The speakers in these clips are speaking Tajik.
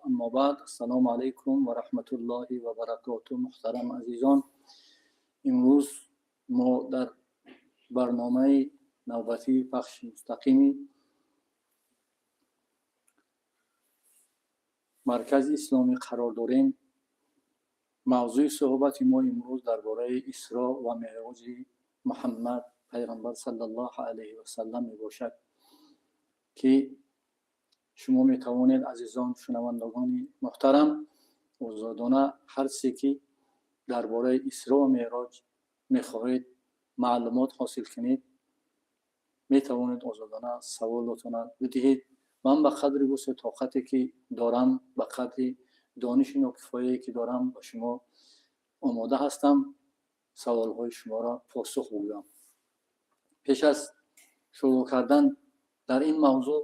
Аммо баъд, ассалому алайкум ва раҳматуллоҳи ва баракоту. Муҳтарам азизон, имрӯз мо дар барномаи навбатии пахши мустақими Маркази Исломӣ қарор дорем. Мавзӯи суҳбати мо имрӯз дар бораи Исро ва Меъроҷи Муҳаммад пайғамбар саллаллоҳу алайҳи васаллам мебошад, ки шумо метавонед, азизон шунавандагони муҳтарам, озодона ҳар чизе ки дар бораи Исро ва Меъроҷ мехоҳед маълумот ҳосил кунед, метавонед озодона саволотона бидиҳед. Ман ба қадри вусъу тоқате ки дорам, ба қадри дониши нокифояе ки дорам, ба шумо омода ҳастам саволҳои шуморо посух гӯям. Пеш аз шурӯъ кардан дар ин мавзӯъ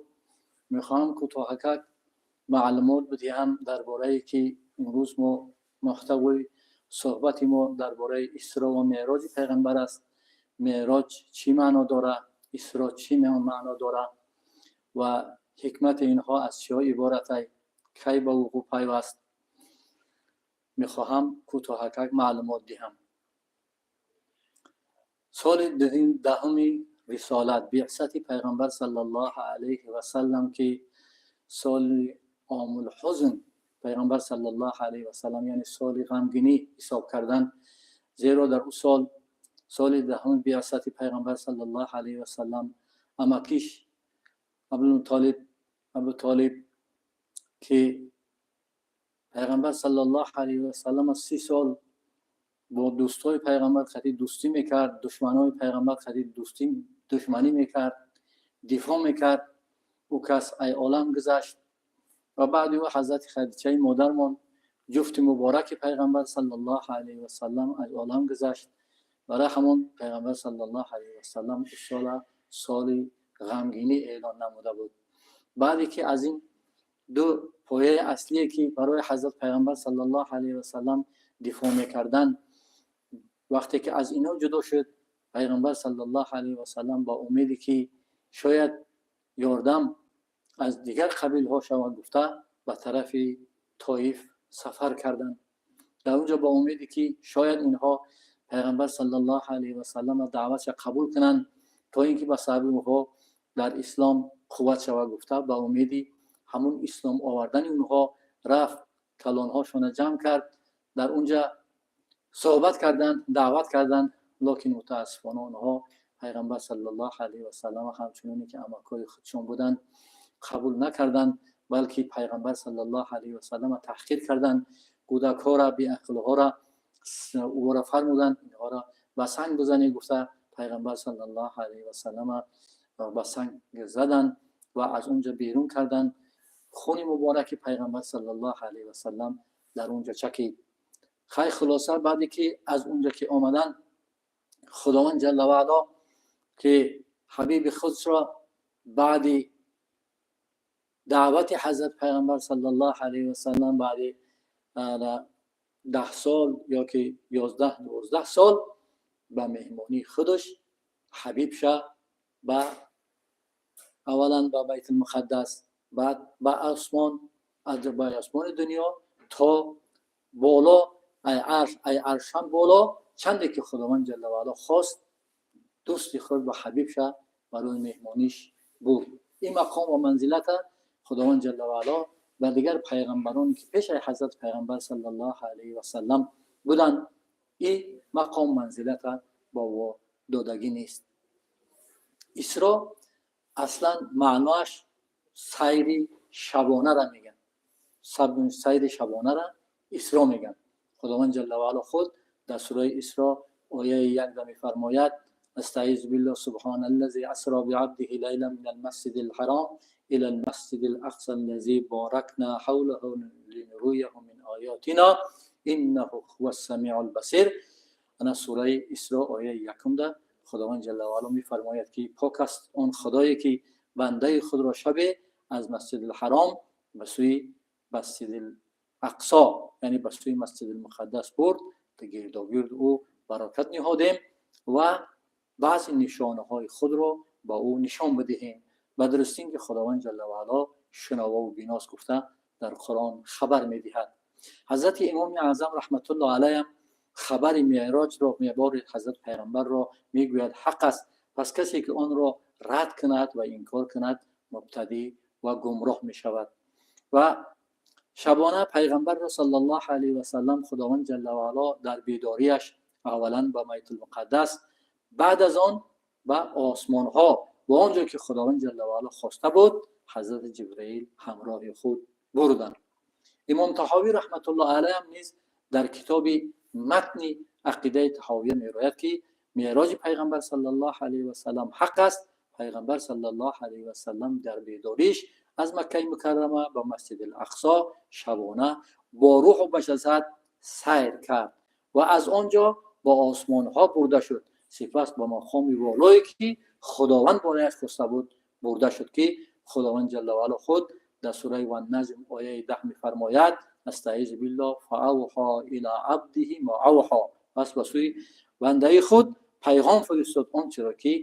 мехоҳам кӯтоҳакак маълумот бидиҳам дар борае ки имрӯз мо муҳтавои суҳбати мо дар бораи Исро ва Меъроҷи пайғамбар аст. Меъроҷ чӣ маъно дора, Исро чӣ маъно дора ва ҳикмати инҳо аз чиҳо иборат ай, кай ба вуқӯъ пайваст, мехоҳам кӯтоҳакак маълумот диҳам. Соли даҳуми рисолат, биъсати пайғамбар саллаллоҳу алайҳи васаллам, ки соли омулҳузн пайғамбар саллаллоҳу алайҳи васаллам, яъне соли ғамгинӣ ҳисоб кардан, зеро дар ӯ сол, соли даҳуми биъсати пайғамбар саллаллоҳу алайҳи васаллам, амакиш Абутолиб, ки пайғамбар саллаллоҳу алайҳи васаллам 30 сол бо дӯстои пайғамбар қатӣ дӯстӣ мекард, душманои пайғамбар қатӣ душманӣ мекард, дифоъ мекард, ӯ кас ай олам гузашт. Ва баъди ӯ ҳазрати Хадичаи модармон, ҷуфти мубораки пайғамбар саллаллоҳу алайҳи васаллам, ай олам гузашт. Барои ҳамон пайғамбар саллаллоҳу алайҳи васаллам ӯ сола соли ғамгинӣ эълон намуда буд. Баъде ки аз ин ду пояи аслие ки барои ҳазрат пайғамбар саллаллоҳу алайҳи васаллам дифоъ мекарданд, вақте ки аз инҳо ҷудо шуд, пайғамбар саллаллоҳу алайҳи васаллам ба умеде ки шояд ёрдам аз дигар қабилҳо шавад гуфта, ба тарафи Тоиф сафар карданд. Дар онҷо ба умеде ки шояд инҳо пайғамбар саллаллоҳу алайҳи васаллам даъватша қабул кунанд, то ин ки ба сабаби онҳо дар ислом қувват шавад гуфта, ба умеди ҳамун ислом овардани онҳо рафт, калонҳошона ҷамъ кард, дар онҷа суҳбат карданд, даъват карданд. Локин мутаассифона онҳо пайғамбар саллаллоҳу алайҳи васаллам ҳамчуноне ки амакҳои худшон буданд қабул накарданд, балки пайғамбар саллаллоҳу алайҳи васаллам таҳқир карданд, кӯдакҳоро, беақлҳоро ӯро фармуданд инҳоро ба санг бизанед гуфта, пайғамбар саллаллоҳу алайҳи васаллам ба санг заданд ва аз онҷа берун карданд. Хуни мубораки пайғамбар саллаллоҳу алайҳи васаллам дар онҷа чакид. Хай, хулоса, баъде ки аз онҷа ки омаданд, Худованд ҷалла ваъало ки ҳабиби худро баъди даъвати ҳазрат пайғамбар саллаллоҳу алайҳи васаллам баъди 10 сол ё ки 11-12 сол ба меҳмонии худаш ҳабибша ба аввалан ба Байтулмуқаддас, баъд ба осмон, ба осмони дунё то боло, ай арш, ай аршам боло, чанде ки Худованд ҷалла ваъало хост, дӯсти худ ба ҳабибша барои меҳмониш бурд. Ин мақом ва манзилата Худованд ҷалла ваъало ба дигар пайғамбароне ки пеш аз ҳазрат пайғамбар саллаллоҳу алайҳи васаллам буданд, ин мақом манзилата ба во додагӣ нест. Исро аслан маъноаш сайри шабонара мегӯянд, сайри шабонара Исро мегӯянд. Худованд ҷалла ваъало худ дар сураи Исро ояи якда мефармояд: أستعيذ بالله، سبحان الذي أسرى بعبده ليلا من المسجد الحرام إلى المسجد الأقصى الذي باركنا حوله لنريه من آياتنا إنه هو السميع البصير. Ана сураи Исро ояи якумда Худованд ҷалла ваъало мефармояд, ки пок аст он Худое ки бандаи худро шабе аз Масҷидилҳаром ба сӯи Масҷидил Ақсо, яъне ба сӯи Масҷидилмуқаддас бурд, гирдогирд ӯ баракат ниҳодем ва баъзе нишонаҳои худро ба ӯ нишон бидиҳем. Ба дурустӣ ки Худованд ҷалла ваъало шунавову биност гуфта. дар Қуръон хабар медиҳад. Ҳазрати Имоми Аъзам раҳматуллоҳ алайҳ хабари меъроҷро, мебори ҳазрат пайғамбарро мегӯяд: ҳақ аст, пас касе ки онро рад кунад ва инкор кунад, мубтадӣ ва гумроҳ мешавад. Ва шабона пайғамбарро саллаллоҳу алайҳи васаллам Худованд ҷалла ва ало дар бедориаш аввалан ба Байтулмуқаддас, баъд аз он ба осмонҳо ва он ҷо ки Худованд ҷалла ва ало хоста буд, ҳазрати Ҷибраил ҳамроҳи худ бурданд. Имом Таҳовӣ раҳматуллоҳ алайҳ низ дар китоби матни ақидаи Таҳовия мерояд, ки меъроҷи пайғамбар саллаллоҳу алайҳи васаллам ҳақ аст. Пайғамбар саллаллоҳу алайҳи васаллам дар бедориш аз Маккаи Мукаррама ба Масҷиди Ақсо шабона бо рӯҳу ба ҷасад сайр кард ва аз он ҷо ба осмонҳо бурда шуд. Сипас ба мақоми волое ки Худованд болояш хоста буд, бурда шуд, ки Худованд ҷалла ва ало худ дар сураи Ваннаҷм ояи 10 мефармояд: астаизу биллоҳ, фаавҳо ила абдиҳи ма авҳо. Пас ба сӯи бандаи худ пайғом фиристод он чиро ки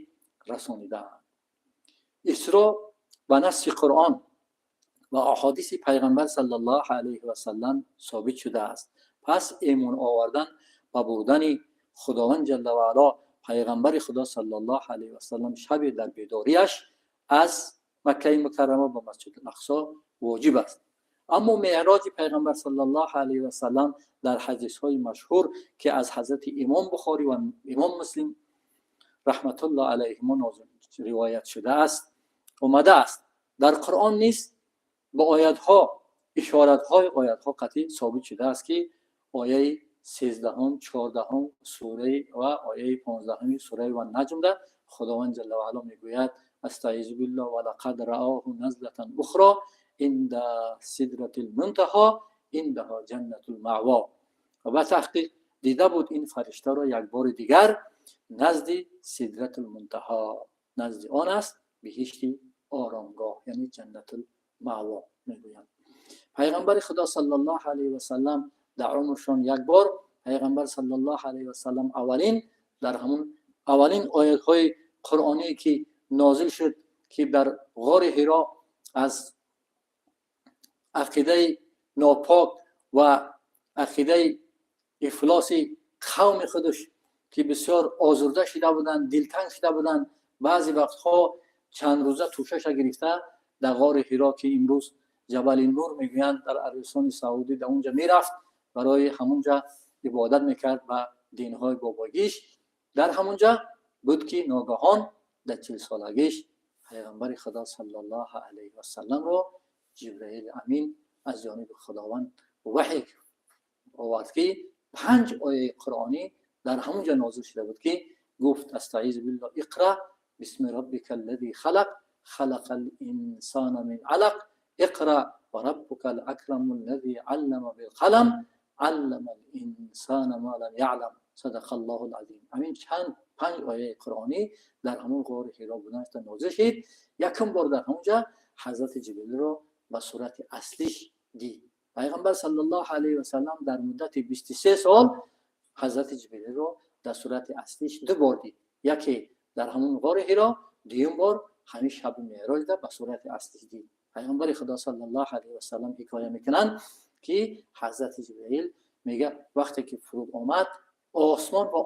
расонидаанд. Исро ба насси Қуръон ва аҳодиси пайғамбар саллаллоҳу алайҳи васаллам собит шудааст. Пас имон овардан ба бурдани Худованд ҷалла ва ало пайғамбари Худо саллаллоҳу алайҳи васаллам шабе дар бедориаш аз Маккаи Мукаррама ба Масҷиди Ақсо воҷиб аст. Аммо меъроҷи пайғамбар саллаллоҳу алайҳи васаллам дар ҳадисҳои машҳур, ки аз ҳазрати Имом Бухорӣ ва Имом Муслим раҳматуллоҳ алайҳимо ривоят шудааст, омадааст. Дар Қуръон низ ба оятҳо, ишоратҳои оятҳо қатъӣ собит шудааст, ки ояи 13-ум, 14-ум сураи ва ояи 15-уми сураи Ваннаҷмда Худованд ҷалла ва ало мегӯяд: астаизу биллоҳ, ва лақад раоҳу назлатан ухро инда сидратил мунтаҳо индаҳо ҷаннатул маъво. Ва ба таҳқиқ дида буд ин фариштаро як бори дигар назди Сидратул Мунтаҳо, назди он аст биҳишти оромгоҳ, яъне Ҷаннатул Маъво мегӯянд. Пайғамбари Худо саллаллоҳу алайҳи васаллам дар умршон як бор, пайғамбар саллаллоҳу алайҳи васаллам аввалин дар ҳамун аввалин оятҳои қуръоние ки нозил шуд, ки дар ғори Ҳиро аз ақидаи нопок ва ақидаи ифлоси қавми худаш, ки бисёр озурда шида буданд, дилтанг шида буданд, баъзе вақтҳо чанд рӯза тӯшаша гирифта дар ғори Ҳиро, ки имрӯз Ҷабали Нур мегӯянд, дар Арабистони Саудӣ, дар унҷа мерафт, барои ҳамунҷа ибодат мекард ба динҳои бобогиш. Дар ҳамунҷа буд, ки ногаҳон дар 40-солагиш пайғамбари Худо саллаллоҳу алайҳи васалламро Ҷибраили Амин аз ҷониби Худованд ваҳй овард, ки панҷ ояи қуръонӣ дар ҳамунҷа нозил шуда буд, ки гуфт: астаизу биллоҳ, иқра бисми роббика аллази халақ, халақа л-инсана мин алақ, иқра ва раббука ал-акраму аллази аллама билқалам, аллама л-инсана ма лам яълам. Садақа Аллоҳу л-азим. Ҳамин чанд панҷ ояи қуръонӣ дар ҳамон ғори Ҳиро буданашта нозил шид. Якум бор дар ҳамонҷа ҳазрати Ҷибрилро ба сурати аслиш дид. Пайғамбар саллаллоҳу алайҳи васаллам дар муддати 23 сол ҳазрати Ҷибрилро дар сурати аслиш ду бор дид: яке дар ҳамон ғори Ҳиро, дуюм бор ҳамин шаби меъроҷда ба сурати аслиш дид. Пайғамбари Худо саллаллоҳу алайҳи васаллам ҳикоя мекунанд, ки ҳазрати Ҷибраил мега, вақте ки фуруд омад, осмон ва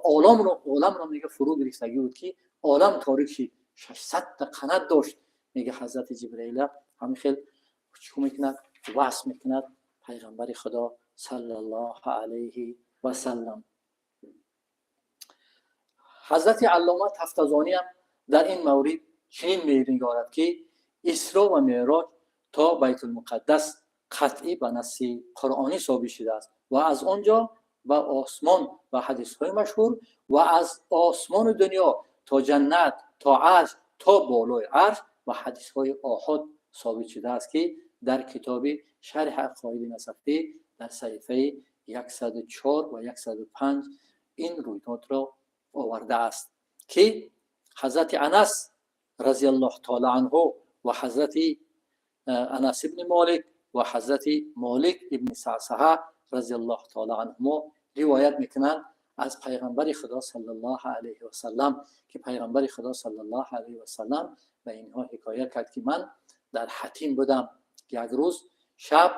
оламро мега фурӯ гирифтагӣ буд, ки олам торик шид. 600-та қанат дошт. Мега, ҳазрати Ҷибраила ҳамин хел чӣ мекунад, васф мекунад пайғамбари Худо саллаллоҳу алайҳи васаллам. Ҳазрати Аллома Тафтазониам дар ин маврид чунин менигорад, ки Исро ва Меъроҷ то Байтулмуқаддас қатъӣ ба насси қуръонӣ собит шудааст ва аз он ҷо ба осмон ва ҳадисҳои машҳур ва аз осмони дунё то ҷаннат, то арш, то болои арш ва ҳадисҳои оҳод собит шудааст, ки дар китоби Шарҳи Ақоиди Насафӣ дар саҳифаи 104 ва 105 ин рӯйдодро овардааст, ки ҳазрати Анас разиаллоҳу таола анҳу ва ҳазрати Анас ибни Молик ва ҳазрати Молик ибни Саъсаҳа разиаллоҳу таола анҳумо ривоят мекунанд аз пайғамбари Худо саллаллоҳу алайҳи васаллам, ки пайғамбари Худо саллаллоҳу алайҳи васаллам ба инҳо ҳикоя кард, ки ман дар Ҳатим будам як рӯз шаб.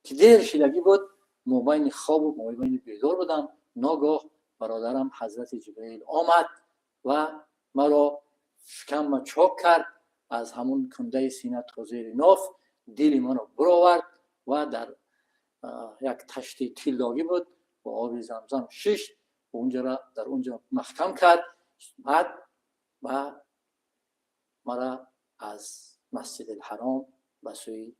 Ки дер шидагӣ буд, мобайни хобу мобайни бедор будам. Ногоҳ бародарам ҳазрати Ҷибраил омад ва маро шикамма чок кард, аз ҳамун кундаи сина то зери ноф, дили маро буровард ва дар як ташти тиллогӣ буд, бо оби Замзам шишт, унҷара дар унҷа маҳкам кард. Баъд ба мара аз Масҷидилҳаром ба сӯи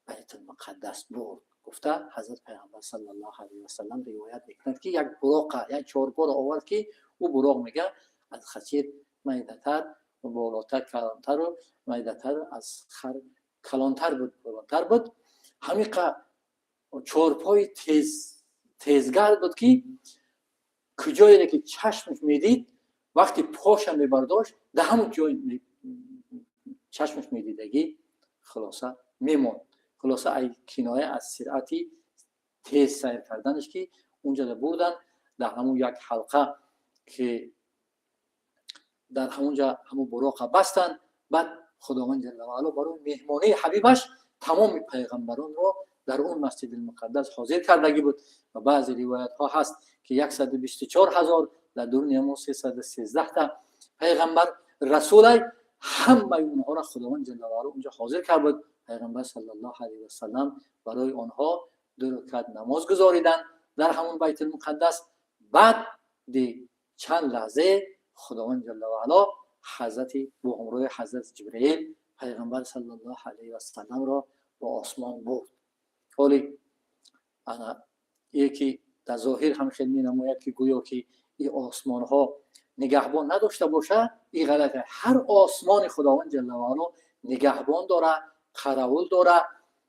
Байтулмуқаддас бурд, гуфта ҳазрат Пайғамбар саллаллоҳу алайҳи васаллам ривоят мекунад, ки як буроқа, як чорпоро овард, ки ӯ буроқ, мега, аз хачир майдатар, болотар, калонтару майдатар, аз хар калонтар буд, болотар буд. Ҳамиқа чорпои тез тезгард буд, ки куҷоере ки чашмаш медид, вақти поша мебардошт, дар ҳамон ҷой чашмаш медидагӣ, хулоса, мемонд. Хулоса, ай киноя аз сиръати тез сайр карданаш, ки унҷода бурдан, дар ҳамун як ҳалқа, ки дар ҳамунҷа ҳамун буроқа бастанд. Баъд Худованд ҷалла ваало барои меҳмонии ҳабибаш тамоми пайғамбаронро дар он Масҷидилмуқаддас ҳозир кардагӣ буд. Ва баъзе ривоятҳо ҳаст, ки 124 000, дар дуруни ҳамон 313-та пайғамбар расулай, ҳамаи онҳоро Худованд ҷалла ваало унҷа ҳозир кард буд. Пайғамбар саллаллоҳу алайҳи васаллам барои онҳо ду ракат намоз гузориданд дар ҳамон Байтулмуқаддас. Баъди чанд лаҳзе Худованд ҷалла ваало ҳазрати бо ҳамроҳи ҳазрати Ҷибраил Пайғамбар саллаллоҳу алайҳи васалламро ба осмон бурд. Ҳоли ана ки дар зоҳир ҳам хел менамояд, ки гӯё ки ин осмонҳо нигаҳбон надошта боша, ин ғалат. Ҳар осмони Худованд ҷалла ваало нигаҳбон дора, қаравул дора,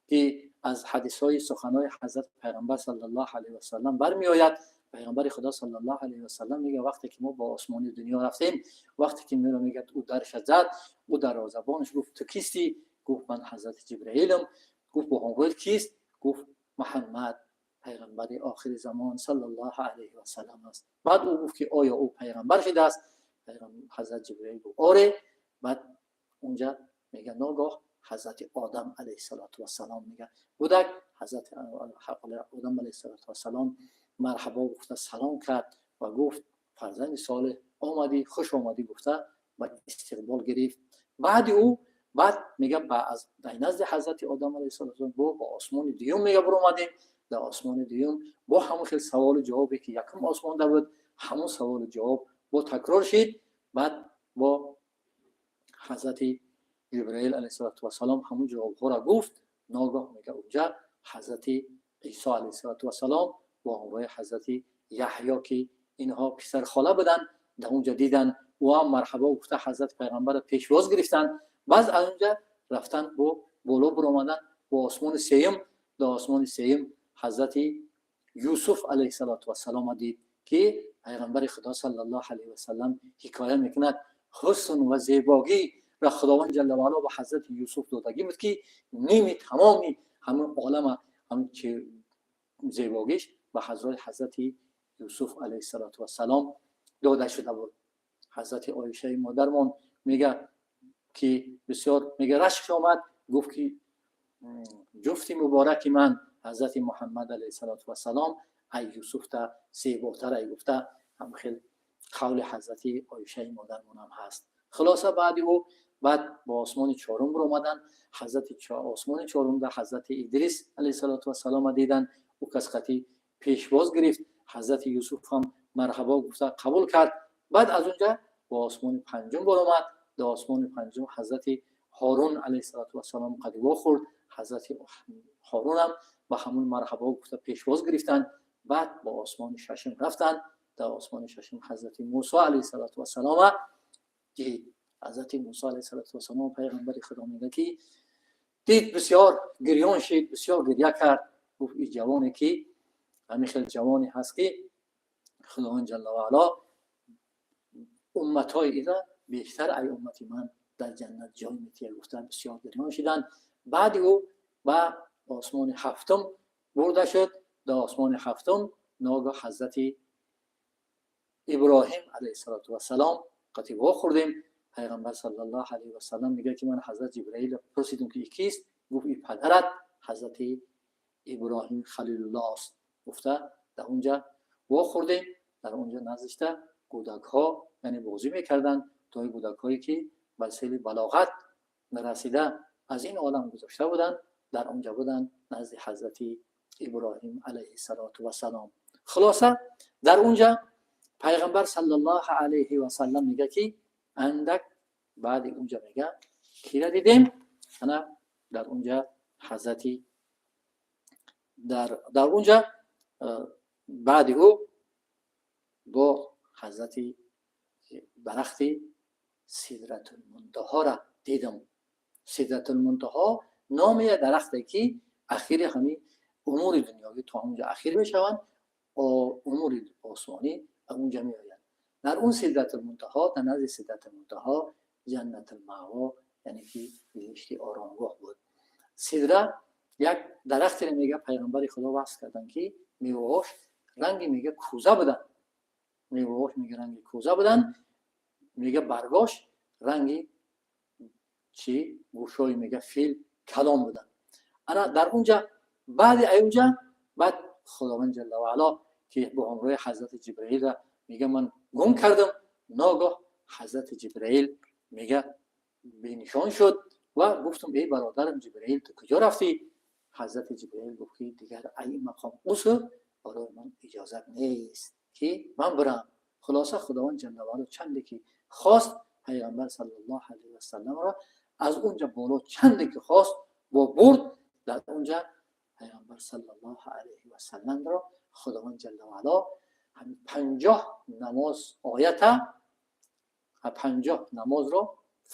ки аз ҳадисҳои суханҳои ҳазрат Пайғамбар саллаллоҳу алайҳи васаллам бармеояд. Пайғамбари Худо саллаллоҳу алайҳи васаллам мега: вақте ки мо ба осмони дунё рафтем, вақте ки меро, мегӯяд, ӯ дарша зад, ӯ дарвозабонаш гуфт: «Ту кистӣ?» Гуфт: «Ман ҳазрати Ҷибраилам». Гуфт: «Бо ҳамроҳит кист?» Гуфт: «Муҳаммад, пайғамбари охири замон саллаллоҳу алайҳи васаллам аст». Баъд ӯ гуфт, ки оё ӯ пайғамбар шудааст? Ҳазрат Ҷибраил гуфт: «Оре». Баъд унҷа, мега, ногоҳ ҳазрати Одам алайҳиссалоту вассалом, мега, будак. Ҳазрати Одам алайҳиссалоту вассалом марҳабо гуфта салом кард ва гуфт: «Фарзанди солеҳ омадӣ, хуш омадӣ», гуфта ба истиқбол гирифт. Баъди ӯ, баъд, мега, аз назди ҳазрати Одам алайҳиссалоту бо ба осмони дуюм, мега, буромадем. Дар осмони дуюм бо ҳамон хел саволу ҷавобе, ки якум осмонда буд, ҳамон саволу ҷавоб бо такрор шид. Баъд бо ҳазрати Ҷибраил алайҳиссалоту вассалом ҳамон ҷавобҳоро гуфт. Ногоҳ, мега, унҷа ҳазрати Исо алайҳиссалоту вассалом бо ҳамроҳи ҳазрати Яҳё, ки инҳо писархола буданд, дар унҷа диданд. Ӯ ҳам марҳабо гуфта ҳазрати Пайғамбарро пешвоз гирифтанд. Баъд аз унҷа рафтан, бо боло биромаданд, бо осмони сеюм. Дар осмони сеюм ҳазрати Юсуф алайҳиссалоту вассалома дид, ки Пайғамбари Худо саллаллоҳу алайҳи васаллам ҳикоя мекунад, ҳусн ва зебогӣ ва Худованд ҷалла ваало ба ҳазрати Юсуф додагӣ буд, ки ними тамоми ҳамин олама, ҳамин зебогиш ба ҳазрати Юсуф алайҳиссалоту вассалом дода шуда буд. Ҳазрати Оишаи модармон мега, ки бисёр, мега, рашк омад, гуфт, ки ҷуфти мубораки ман ҳазрати Муҳаммад алайҳиссалоту вассалом ай Юсуфта зеботар ай, гуфта ҳам хел қавли ҳазрати Оишаи модармонам ҳаст. Хулоса, баъди ӯ, баъд ба осмони чорум биромаданд. Ҳазрати осмони чорумда ҳазрати Идрис алайҳиссалоту вассалома диданд. Ӯ кас қатӣ пешвоз гирифт. Ҳазрати Юсуф ҳам марҳабо гуфта қабул кард. Баъд аз унҷа ба осмони панҷум баромад. Дар осмони панҷум ҳазрати Ҳорун алайҳиссалоту вассалом қади вохӯрд. Ҳазрати Ҳорунам ба ҳамун марҳабо гуфта пешвоз гирифтанд. Баъд ба осмони шашум рафтанд. Дар осмони шашум ҳазрати Мусо алайҳиссалоту вассалома дид. Ҳазрати Мусо алайҳиссалоту вассалом, пайғамбари Худо мега, ки дид, бисёр гирён шид, бисёр гирья кард. Гуфт: «И ҷавоне, ки ҳамин хел ҷавоне ҳаст, ки Худованд ҷалла ваало умматҳои ира бештар ай уммати ман дар ҷаннат ҷой метиҳад», гуфта бисёр гирён шиданд. Баъди ӯ ба осмони ҳафтум бурда шуд. Дар осмони ҳафтум ногоҳ ҳазрати Иброҳим алайҳиссалоту вассалом қати вохӯрдем. Пайғамбар саллаллоҳу алайҳи васаллам мегӯяд, ки ман ҳазрат Ҷибраилро пурсидем, ки и кист? Гуфт: «И падарат ҳазрати Иброҳим Халилуллоҳ аст гуфта, дар онҷа вохӯрдем. Дар онҷа наздишта кӯдакҳо, яъне бозӣ мекарданд, то кӯдакҳое ки ба сели балоғат нарасида аз ин олам гузошта буданд, дар онҷа буданд назди ҳазрати Иброҳим алайҳиссалоту вассалом. Хулоса, дар онҷа пайғамбар саллаллоҳу алайҳи васаллам мега, ки андак баъди онҷа мега, кира дидем? Ана дар онҷа ҳазрати дар онҷа баъди ӯ бо ҳазрати дарахти Сидратулмунтаҳоро дидам. Сидратулмунтаҳо номи як дарахте, ки ахири ҳамин умури дунёвӣ то онҷа ахир мешаванд, умури осмонӣ онҷа меояд. Дар он Сидратулмунтаҳо, дар назди Сидратулмунтаҳо Ҷаннатулмаъво, яъне ки беҳишти оромгоҳ буд. Сидра як дарахтере, мега, пайғамбари Худо васф карданд, ки меваҳош ранги, мега, кӯза буданд. Меваҳош, мега, ранги кӯза буданд, мега, баргош ранги чи гӯшҳои, мега, фил калон буданд. Ана дар унҷа баъди аюнҷа баъд Худованд ҷалла ваало, ки бо ҳамроҳи ҳазрати Ҷибраилра, мега, ман гум кардам. Ногоҳ ҳазрати Ҷибраил, мега, бенишон шуд ва гуфтам: «Эй бародарам Ҷибраил, ту куҷо рафтӣ?» Ҳазрати Ҷибраил гуфт, ки дигар ай мақом усу барои ман иҷозат нест, ки ман бирам. Хулоса, Худованд ҷалла ваало чанде ки хост, пайғамбар саллаллоҳу алайҳи васалламро аз унҷа боло чанде ки хост бо бурд. Дар унҷа пайғамбар саллаллоҳу алайҳи васалламро Худованд ҷалла ваало 50 намоз оята, 50 намозро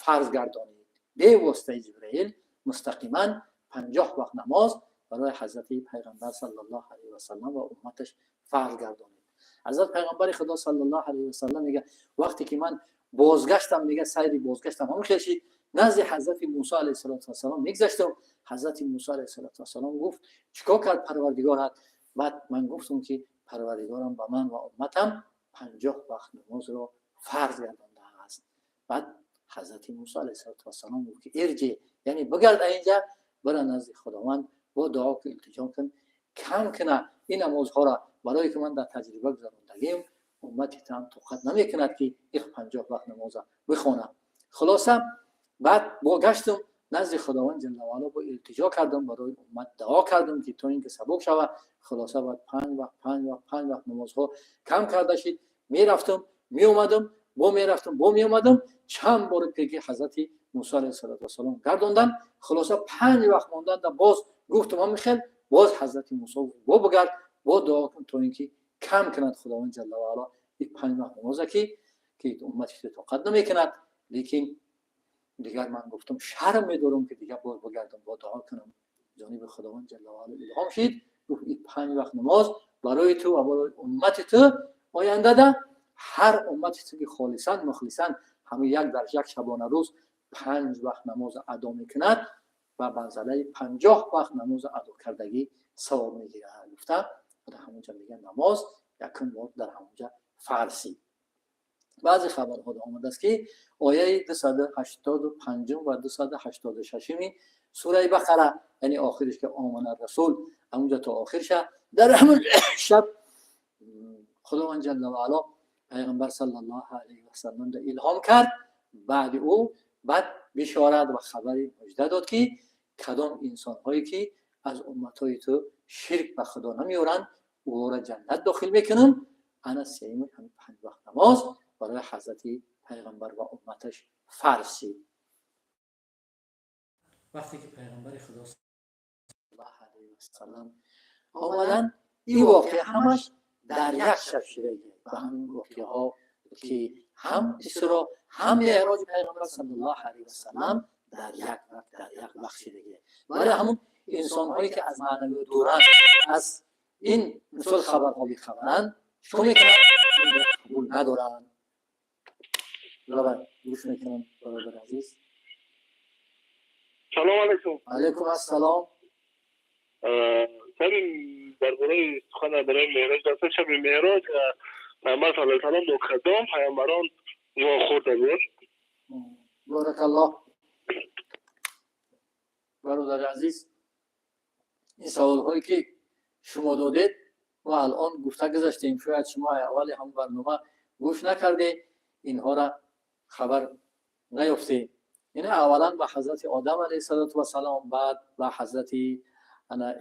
фарз гардонид. Бевоситаи Ҷибраил мустақиман 50 вақт намоз барои ҳазрати пайғамбар саллаллоҳу алайҳи васаллам ва умматаш фарз гардонид. Ҳазрат пайғамбари Худо саллаллоҳу алайҳи васаллам мега, вақте ки ман бозгаштам, мега, сайри бозгаштам ҳамон хел шид, назди ҳазрати Мусо алайҳиссалоту вассалом мегзаштам. Ҳазрати Мусо алайҳиссалоту вассалом гуфт: «Чӣ кор кард Парвардигорат?» Баъд ман гуфтам, ки Парвардигорам ба ман ва умматам 50 вақт намозро фарз гардондааст. Баъд ҳазрати Мусо алайҳиссалоту вассалом гуфт, ки ارجع, яъне бигард, инҷа бира назди Худованд, бо дуо ку, илтиҷо кун, кам куна ин намозҳоро, барое ки ман дар таҷриба гузарондагим, уммати там тоқат намекунад, ки их 50 вақт намоза бихонам. Хулоса, баъд бо гаштум назди Худованд ҷалла ваало, бо илтиҷо кардам, барои уммат дуо кардам, ки то ин ки сабук шавад. Хулоса, баъд панҷ вақт, 5 вақт, 5 вақт намозҳо кам карда шид. Мерафтам, меомадам, бо мерафтам, бо меомадам. Чанд бори пеги ҳазрати Мусо алайҳиссалоту вассалом гардонданд. Хулоса, 5 вақт монданда боз гуфтам ҳамин хел. Боз ҳазрати Мусо бо бигард, бо дуо кун, то ин ки кам кунад Худованд ҷалла ваало ин 5 вақт намоза, ки уммати тоқат намекунад. Лекин дигар ман гуфтам, шарм медорам, ки дигар боз бигардам, бо дуо кунам. Ҷониби Худованд ҷалла ваало илҳом шид, гуфт: «Ин 5 вақт намоз барои ту ва барои уммати ту ояндада, ҳар уммати ту ки холисан, мухлисан ҳамин як дар як шабона рӯз 5 вақт намоз адо мекунад, ба манзалаи 50 вақт намоз адо кардагӣ савоб мегирад», гуфта. Дар ҳамонҷа, мегӯяд, намоз якум бор дар ҳамонҷа фарз шид. Баъзе хабарҳо омадааст, ки ояи 285-ум ва 286-уми сураи Бақара, яъне охириш, ки آمن الرسول, ҳамонҷа то охирша, дар ҳамон шаб Худованд ҷалла ваало пайғамбар саллаллоҳу алайҳи васалламда илҳом кард. Баъди ӯ баъд бишорат ва хабари мужда дод, ки кадом инсонҳое ки аз умматҳои ту ширк ба Худо намеоранд, ӯро ҷаннат дохил мекунам. Ана сеюми ҳамин 5 вақт намоз барои ҳазрати пайғамбар ва умматаш фарз шид. Вақте ки пайғамбари Худо саллаллоҳу алайҳи васаллам омаданд, ин воқеа ҳамаш дар як шаб шидаги. Ба ҳамин воқеаҳо, ки ҳам Исро, ҳам меъроҷи пайғамбар саллаллоҳу алайҳи васаллам дар як вақт, дар як вақт шидаги. Барои ҳамун инсонҳое ки аз маънавиёт дуранд, аз ин мисол хабарҳо бехабаранд, чикор мекунанд? Қабул надоранд. Гӯш мекунам, бародари азиз. Салом алейкум. Алейкум ассалом. Сари дар бораи сухан дар бораи меъроҷ, дар шаби меъроҷ Пайғамбар саллаллоҳу алайҳи васаллам бо кадом пайғамбарон вохӯрда буд? Боракаллоҳ, бародари азиз. Ин саволҳое ки шумо додед, мо алон гуфта гузаштем, шояд шумо аввали ҳам барнома гӯш накарде, инҳоро хабар наёфтед. Ина аввалан ба ҳазрати Одам алайҳиссалоту вассалом, баъд ба ҳазрати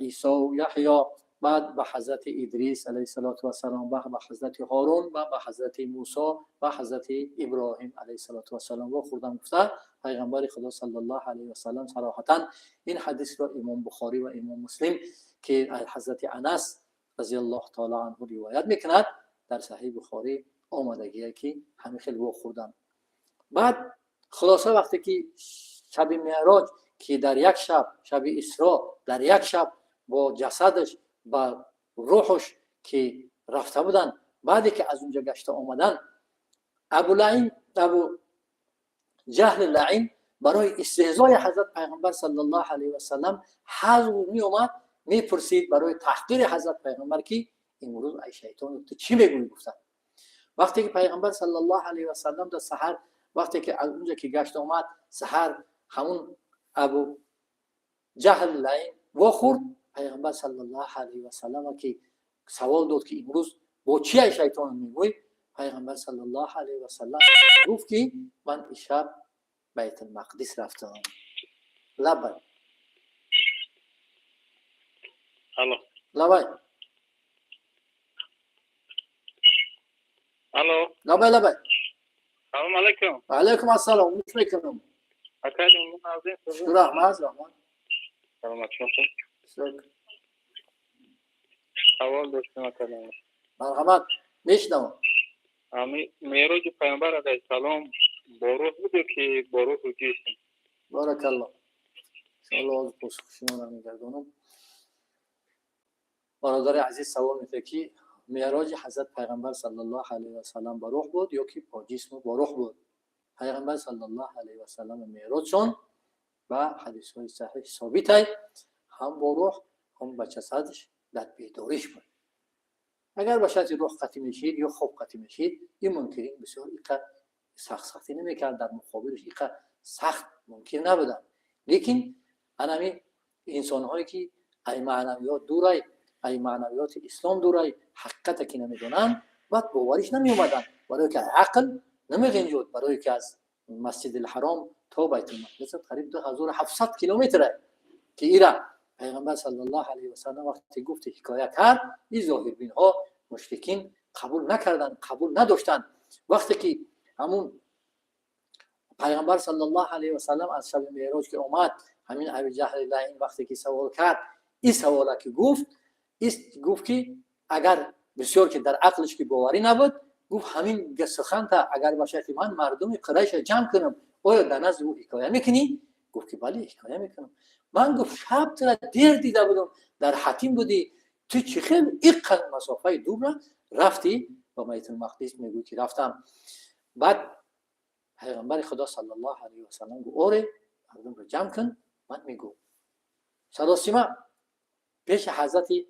Исо Яҳё, баъд ба ҳазрати Идрис алайҳиссалоту вассалом, баъд ба ҳазрати Ҳорун ва ба ҳазрати Мусо ва ҳазрати Иброҳим алайҳиссалоту вассалом вохӯрдан гуфта пайғамбари Худо саллаллоҳу алайҳи васаллам сароҳатан ин ҳадисро Имом Бухорӣ ва Имом Муслим, ки ҳазрати Анас разияллоҳу таоло анҳу ривоят мекунад, дар Саҳиҳи Бухорӣ омадагие ки ҳамин хел вохӯрдан. Баъд хулоса вақте ки шаби Меъроҷ, ки дар як шаб, шаби Исро, дар як шаб бо ҷасадаш ба рӯҳаш ки рафта буданд, баъде ки аз унҷа гашта омадан, Абулаин, Абу Ҷаҳли лаин барои истеҳзои ҳазрат пайғамбар саллаллоҳу алайҳи васаллам ҳар рӯз меомад, мепурсид барои таҳқири ҳазрат пайғамбар, ки имрӯз ай шайтон ту чӣ мегӯӣ гуфта. Вақте ки пайғамбар саллаллоҳу алайҳи васаллам дар саҳар, вақте ки аз унҷа ки гашт омад, саҳар ҳамун Абу Ҷаҳл лаин вохӯрд. Пайғамбар саллаллоҳу алайҳи васаллам ки савол дод, ки имрӯз бо чи ай шайтон мегӯӣ, пайғамбар саллаллоҳу алайҳи васаллам гуфт, ки ман ишаб Байтулмақдис рафтам. Лабай. Алло. Лабай. Алло. Лабай, лабай. Салом алейкум. Ва алейкум ассалом. Гӯш мекунам. Шукр, раҳмат, раҳмат. Саломат шошед. Савол доштам, акаҷон. Марҳамат, мешунавам. Ами меъроҷи пайғамбар алайҳиссалом бо рӯҳ буд ё ки бо рӯҳу ҷисм? Баракаллоҳ. Иншоаллоҳ ҳозир посухи шуморо мегардонам. Бародари азиз савол метавад, ки меъроҷи ҳазрат пайғамбар саллаллоҳу алайҳи васаллам ба рӯҳ буд ё ки бо ҷисму бо рӯҳ буд? Пайғамбар саллаллоҳу алайҳи васаллам меъроҷшон ба ҳадисҳои саҳиҳ собитай, ҳам бо рӯҳ, ҳам ба ҷасадаш дар бедориш буд. Агар ба шарти рӯҳ қатъӣ мешид ё хоб қатъӣ мешид, ин мункирин бисёр иқа сахт-сахтӣ намекард, дар муқобилаш иқа сахт мумкин набуданд. Лекин анами инсонҳое ки ай маънавиёт дурай, ай маънавиёти ислом дурай, ҳақиқате ки намедонанд, баъд бовариш намеомаданд, барое ки ақл намеғинҷуд, барое ки аз Масҷидилҳаром то Байтулмақдис қариб 2700 километр, ки ира пайғамбар саллаллоҳу алайҳи васаллам вақте гуфти ҳикоя кард, ин зоҳирбинҳо, мушрикин қабул накарданд, қабул надоштанд. Вақте ки ҳамун пайғамбар саллаллоҳу алайҳи васаллам аз шаби меъроҷ ки омад, ҳамин Аби Ҷаҳли лаин вақте ки савол кард, ин савола ки гуфт, гуфт ки агар бисёр ки дар ақлиш ки боварӣ набуд, гуфт ҳамин суханта агар ба шарти ман мардуми Қурайша ҷамъ кунам, оё дар назди ӯ ҳикоя мекунӣ? Гуфт ки бале, ҳикоя мекунам. Ман гуфт шаб тура дер дида будам, дар Ҳатим будӣ, ту чӣ хел иққадр масофаи дурра рафтӣ ба Байтулмақдис? Мегӯй ки рафтам. Баъд пайғамбари Худо саллаллоҳу алайҳи васаллам гуфт: оре, мардумро ҷамъ кун, ман мегӯм. Садосима пеши ҳазрати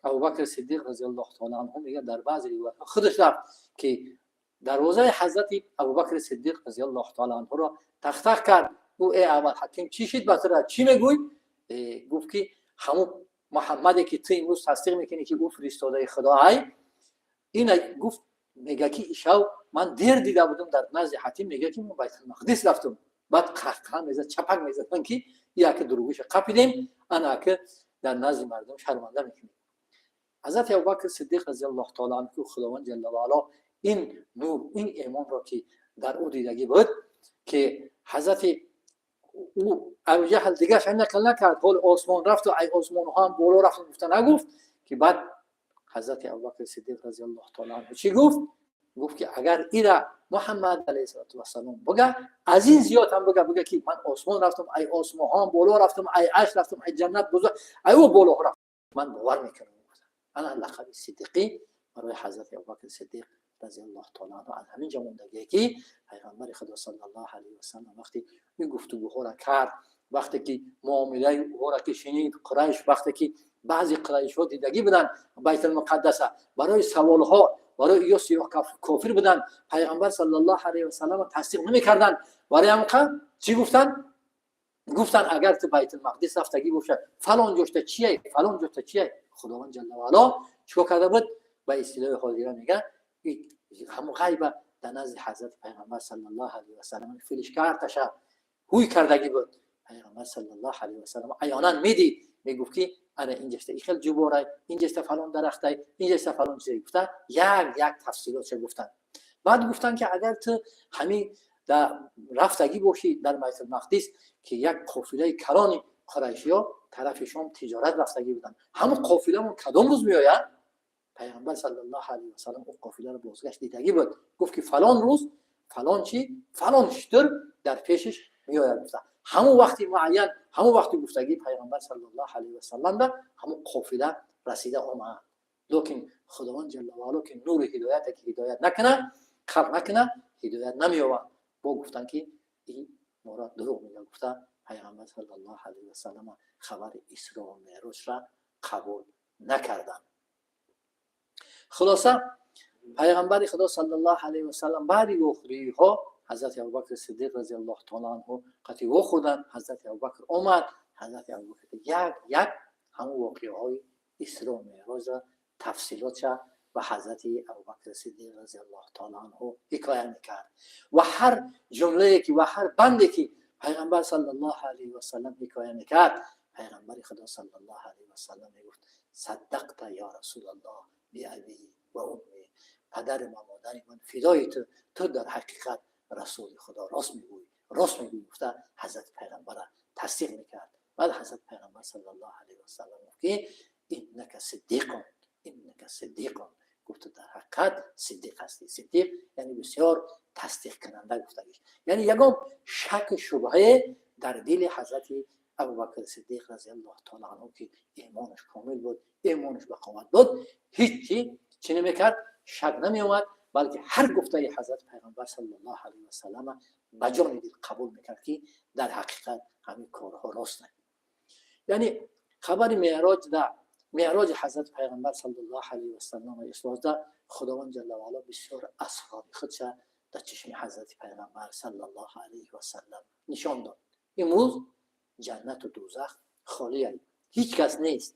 Абубакр Сиддиқ разияллоҳу таоло анҳу мегӯяд, дар баъзе ривоятҳо худаш рафт, ки дарвозаи ҳазрати Абубакр Сиддиқ разияллоҳу таоло анҳуро тақ-тақ кард. Гуфт: э Абулҳаким, чӣ шид ба тура, чӣ мегӯй? Гуфт ки ҳамун Муҳаммаде ки ту имрӯз тасдиқ мекунӣ, ки ӯ фиристодаи Худо ай, ина гуфт мега ки ишав ман дер дида будам дар назди Ҳатим, мега ки ман Байтулмақдис рафтам. Баъд қаҳқаҳа мезад, чапак мезаданд, ки яке дурӯғиша қапидем, ана ака дар назди мардум шарманда мекунем. Ҳазрати Абубакр Сиддиқ разияллоҳу таоло анҳу, Худованд ҷалла ва ало ин нур, ин имонро ки дар ӯ дидагӣ буд, ки ҳазрати ӯ Абуҷаҳл дигараш нақл накард, ҳол осмон рафту ай осмонҳо ҳам боло рафту гуфта нагуфт, ки баъд ҳазрати Абубакр Сиддиқ разияллоҳу таоло анҳу чӣ гуфт? Гуфт ки агар ира Муҳаммад алайҳиссалоту вассалом буга, аз ин зиёд ҳам буга, буга ки ман осмон рафтам, ай осмонҳо ҳам боло рафтам, ай арш рафтам, ай ҷаннат бузург, ай ӯ боло рафтам, ман бовар мекунам. Ана лақаби сиддиқӣ барои ҳазрати Абубакр Сиддиқ разияллоҳу таоло анҳу аз ҳамин ҷо мондагие, ки пайғамбари Худо саллаллоҳу алайҳи васаллам вақте ин гуфтугӯҳоро кард, вақте ки муомилаи ӯҳоро ки шунид, Қурайш, вақте ки баъзе қурайшҳо дидагӣ буданд Байтулмуқаддаса, барои саволҳо, барои ё сиёҳ кофир буданд, пайғамбар саллаллоҳу алайҳи васаллам тасдиқ намекарданд. Барои ҳамқа чӣ гуфтанд? Гуфтан, агар ту Байтулмақдис рафтагӣ бошад, фалон ҷошта чия, фалон ҷошта чия. Худованд ҷалла ваало чикор карда буд? Ба истилоҳи ҳозира мегӯяд, ҳамун ғайба дар назди ҳазрати пайғамбар саллаллоҳу алайҳи васаллам флешкарташа ҳуй кардагӣ буд. Пайғамбар саллаллоҳу алайҳи васаллам аёнан медид, мегуфт, ки ана инҷашта и хел ҷуборай, инҷашта фалон дарахтай, инҷашта фалон чизе гуфта, як як тафсилотша гуфтанд. Баъд гуфтанд, ки агар ту ҳамин рафтагӣ бошӣ дар Байтулмақдис, ки як қофилаи калони қурайшиё тарафи Шом тиҷорат рафтагӣ буданд, ҳамун қофиламон кадом рӯз меояд? Пайғамбар саллаллоҳу алайҳи васаллам он қофиларо бозгашт дидагӣ буд. Гуфт, ки фалон рӯз, фалон чи, фалон шутур дар пешиш меояд гуфта. Ҳамун вақти муайян, ҳамун вақти гуфтагии пайғамбар саллаллоҳу алайҳи васалламда ҳамун қофила расида омад. Лекин Худованд ҷалла ваало, ки нури ҳидояте, ки ҳидоят накунад, қалб накунад, ҳидоят намеёбад. Бо гуфтанд, ки и мора дурӯғ мегӯяд гуфта, пайғамбар саллаллоҳу алайҳи васаллама хабари Исро Меъроҷра қабул накарданд. Хулоса, пайғамбари Худо саллаллоҳу алайҳи васаллам баъди вохӯриҳо ҳазрати Абубакр Сиддиқ разиаллоҳу таала анҳу қатъи вохӯрданд. Ҳазрати Абубакр омад, ҳазрати Абубакр як як ҳамун воқеаҳои Исро Меъроҷра тафсилотша ба ҳазрати Абубакр Сиддиқ разиаллоҳу таала анҳу ҳикоя мекард. Ва ҳар ҷумлае ки ва ҳар банде ки пайғамбар саллаллоҳу алайҳи васаллам ҳикоя мекард, пайғамбари Худо саллаллоҳу алайҳи васаллам мегуфт: «Саддақта ё Расулаллоҳ, биаби ва умми», падари ма, модари ман фидои ту, ту дар ҳақиқат расули Худо, рост мегӯӣ, рост мегӯӣ гуфта, ҳазрати пайғамбара тасдиқ мекард. Баъд ҳазрати пайғамбар саллаллоҳу алайҳи васаллам гуфт, ки «Иннака сиддиқун, иннака сиддиқун», гуфт, дар ҳақиқат сиддиқ ҳастӣ. Сиддиқ яъне бисёр тасдиқкунанда гуфтагиш, яъне ягон шаку шубҳае дар дили ҳазрати Абубакр Сиддиқ разиаллоҳу таала анҳу, ки имонаш комил буд, имонаш бақоват буд, ҳеҷ чи чӣ намекард, шак намеомад, балки ҳар гуфтаи ҳазрати пайғамбар саллаллоҳу алайҳи васаллама ба ҷони дил қабул мекард, ки дар ҳақиқат ҳамин корҳо ростанд. Яъне хабари меъроҷ да меъроҷи ҳазрати пайғамбар саллаллоҳу алайҳи васаллама ислоҳда Худованд ҷалла ваало бисёр асрори худша дар чишми ҳазрати пайғамбар саллаллоҳу алайҳи васаллам нишон дод. Имрӯз ҷаннату дӯзах холия, ҳеҷ кас нест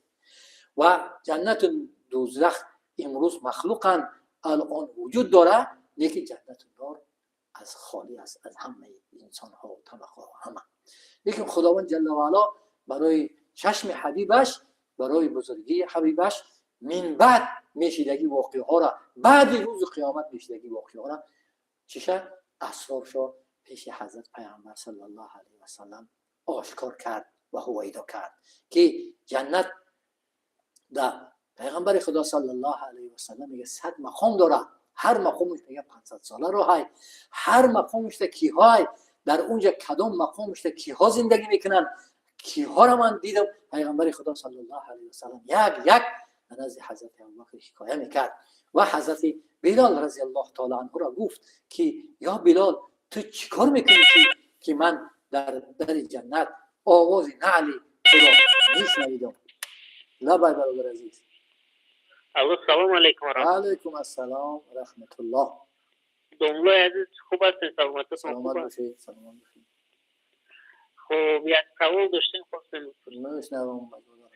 ва ҷаннату дӯзах имрӯз махлуқанд, алон вуҷуд дорад, лекин ҷаннату нор аз холӣ аст аз ҳамаи инсонҳо, табақаҳо, ҳама. Лекин Худованд ҷалла ваало барои чашми ҳабибаш, барои бузургии ҳабибаш, мин баъд мешидагӣ воқеаҳоро, баъди рӯзи қиёмат мешидагӣ воқеаҳоро, чиша, асроршо пеши ҳазрат пайғамбар саллаллоҳу алайҳи васаллам ошкор кард ва ҳувайдо кард, ки ҷаннат да пайғамбари Худо саллаллоҳу алайҳи васаллам мега, 100 мақом дорад, ҳар мақомаш мега 500 сола роҳай, ҳар мақомашда киҳоай, дар унҷа кадом мақомашда киҳо зиндагӣ мекунанд, киҳоро ман дидам. Пайғамбари Худо саллаллоҳу алайҳи васаллам як як дар назди ҳазрати Абубакр ҳикоя мекард ва ҳазрати Билол разиаллоҳу таала анҳуро гуфт, ки ё Билол, ту чӣ кор мекунӣ, ки ман дар дари ҷаннат овози наъли туро мешунавидам? Лабай, бародар азиз. Алло, салом алейкум. Алайкум ассалом, раҳматуллоҳ. Домлои азиз, хуб ҳастед? Саломататон? Саломат бошед, саломат бошед. Хуб, як савол доштем, хостем. Мешнавам,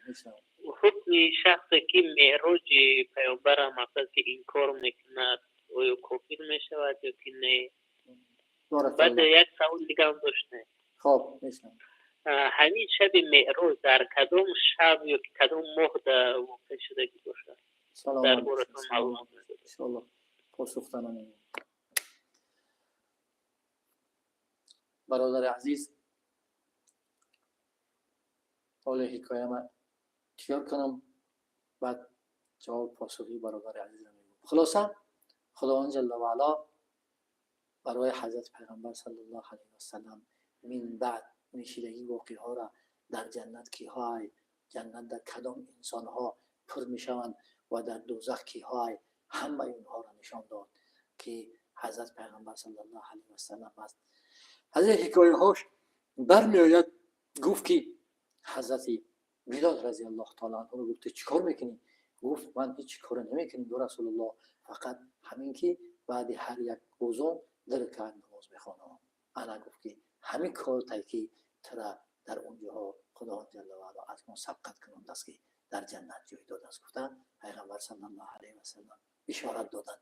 мешнавам. Ҳукми шахсе, ки меъроҷи паёмбара, мақсад, ки инкор мекунад, оё кофир мешавад ё ки не? Баъд як савол дигарам доштем. Хоб, мешнавам. Ҳамин шаби меъроҷ дар кадом шаб ё ки кадом моҳ воқеъ шудагӣ бошад? Дар боратон маълумот. Иншоалло, посух намем. Бародари азиз, ҳоле ҳикояма тиёр кунам, баъд ҷавоб, посухи бародари азизро мегӯм. Хулоса, Худованд ҷалла ваало барои ҳазрати пайғамбар саллаллоҳу алайҳи васаллам мин баъд мешидагӣ воқеаҳоро, дар ҷаннат киҳоай, ҷаннат дар кадом инсонҳо пур мешаванд ва дар дӯзах киҳоай, ҳамаи онҳоро нишон дод, ки ҳазрат пайғамбар саллаллоҳу алайҳи васаллам аст. Аз ин ҳикояҳош бармеояд. Гуфт, ки ҳазрати Билол разиаллоҳу таала анҳуро гуфт: «Ту чӣ кор мекунӣ?» Гуфт: «Ман ҳеҷ коре намекунем, ё Расулуллоҳ, фақат ҳамин ки баъди ҳар як рӯзон ду ракаат намоз мехонам». Ана гуфт, ки ҳамин кортай, ки тура дар онҷоҳо Худованд ҷалла ва ало аз мо сабқат кунондааст, ки дар ҷаннат ҷой додааст, гуфта Пайғамбар саллаллоҳу алайҳи васаллам ишорат доданд.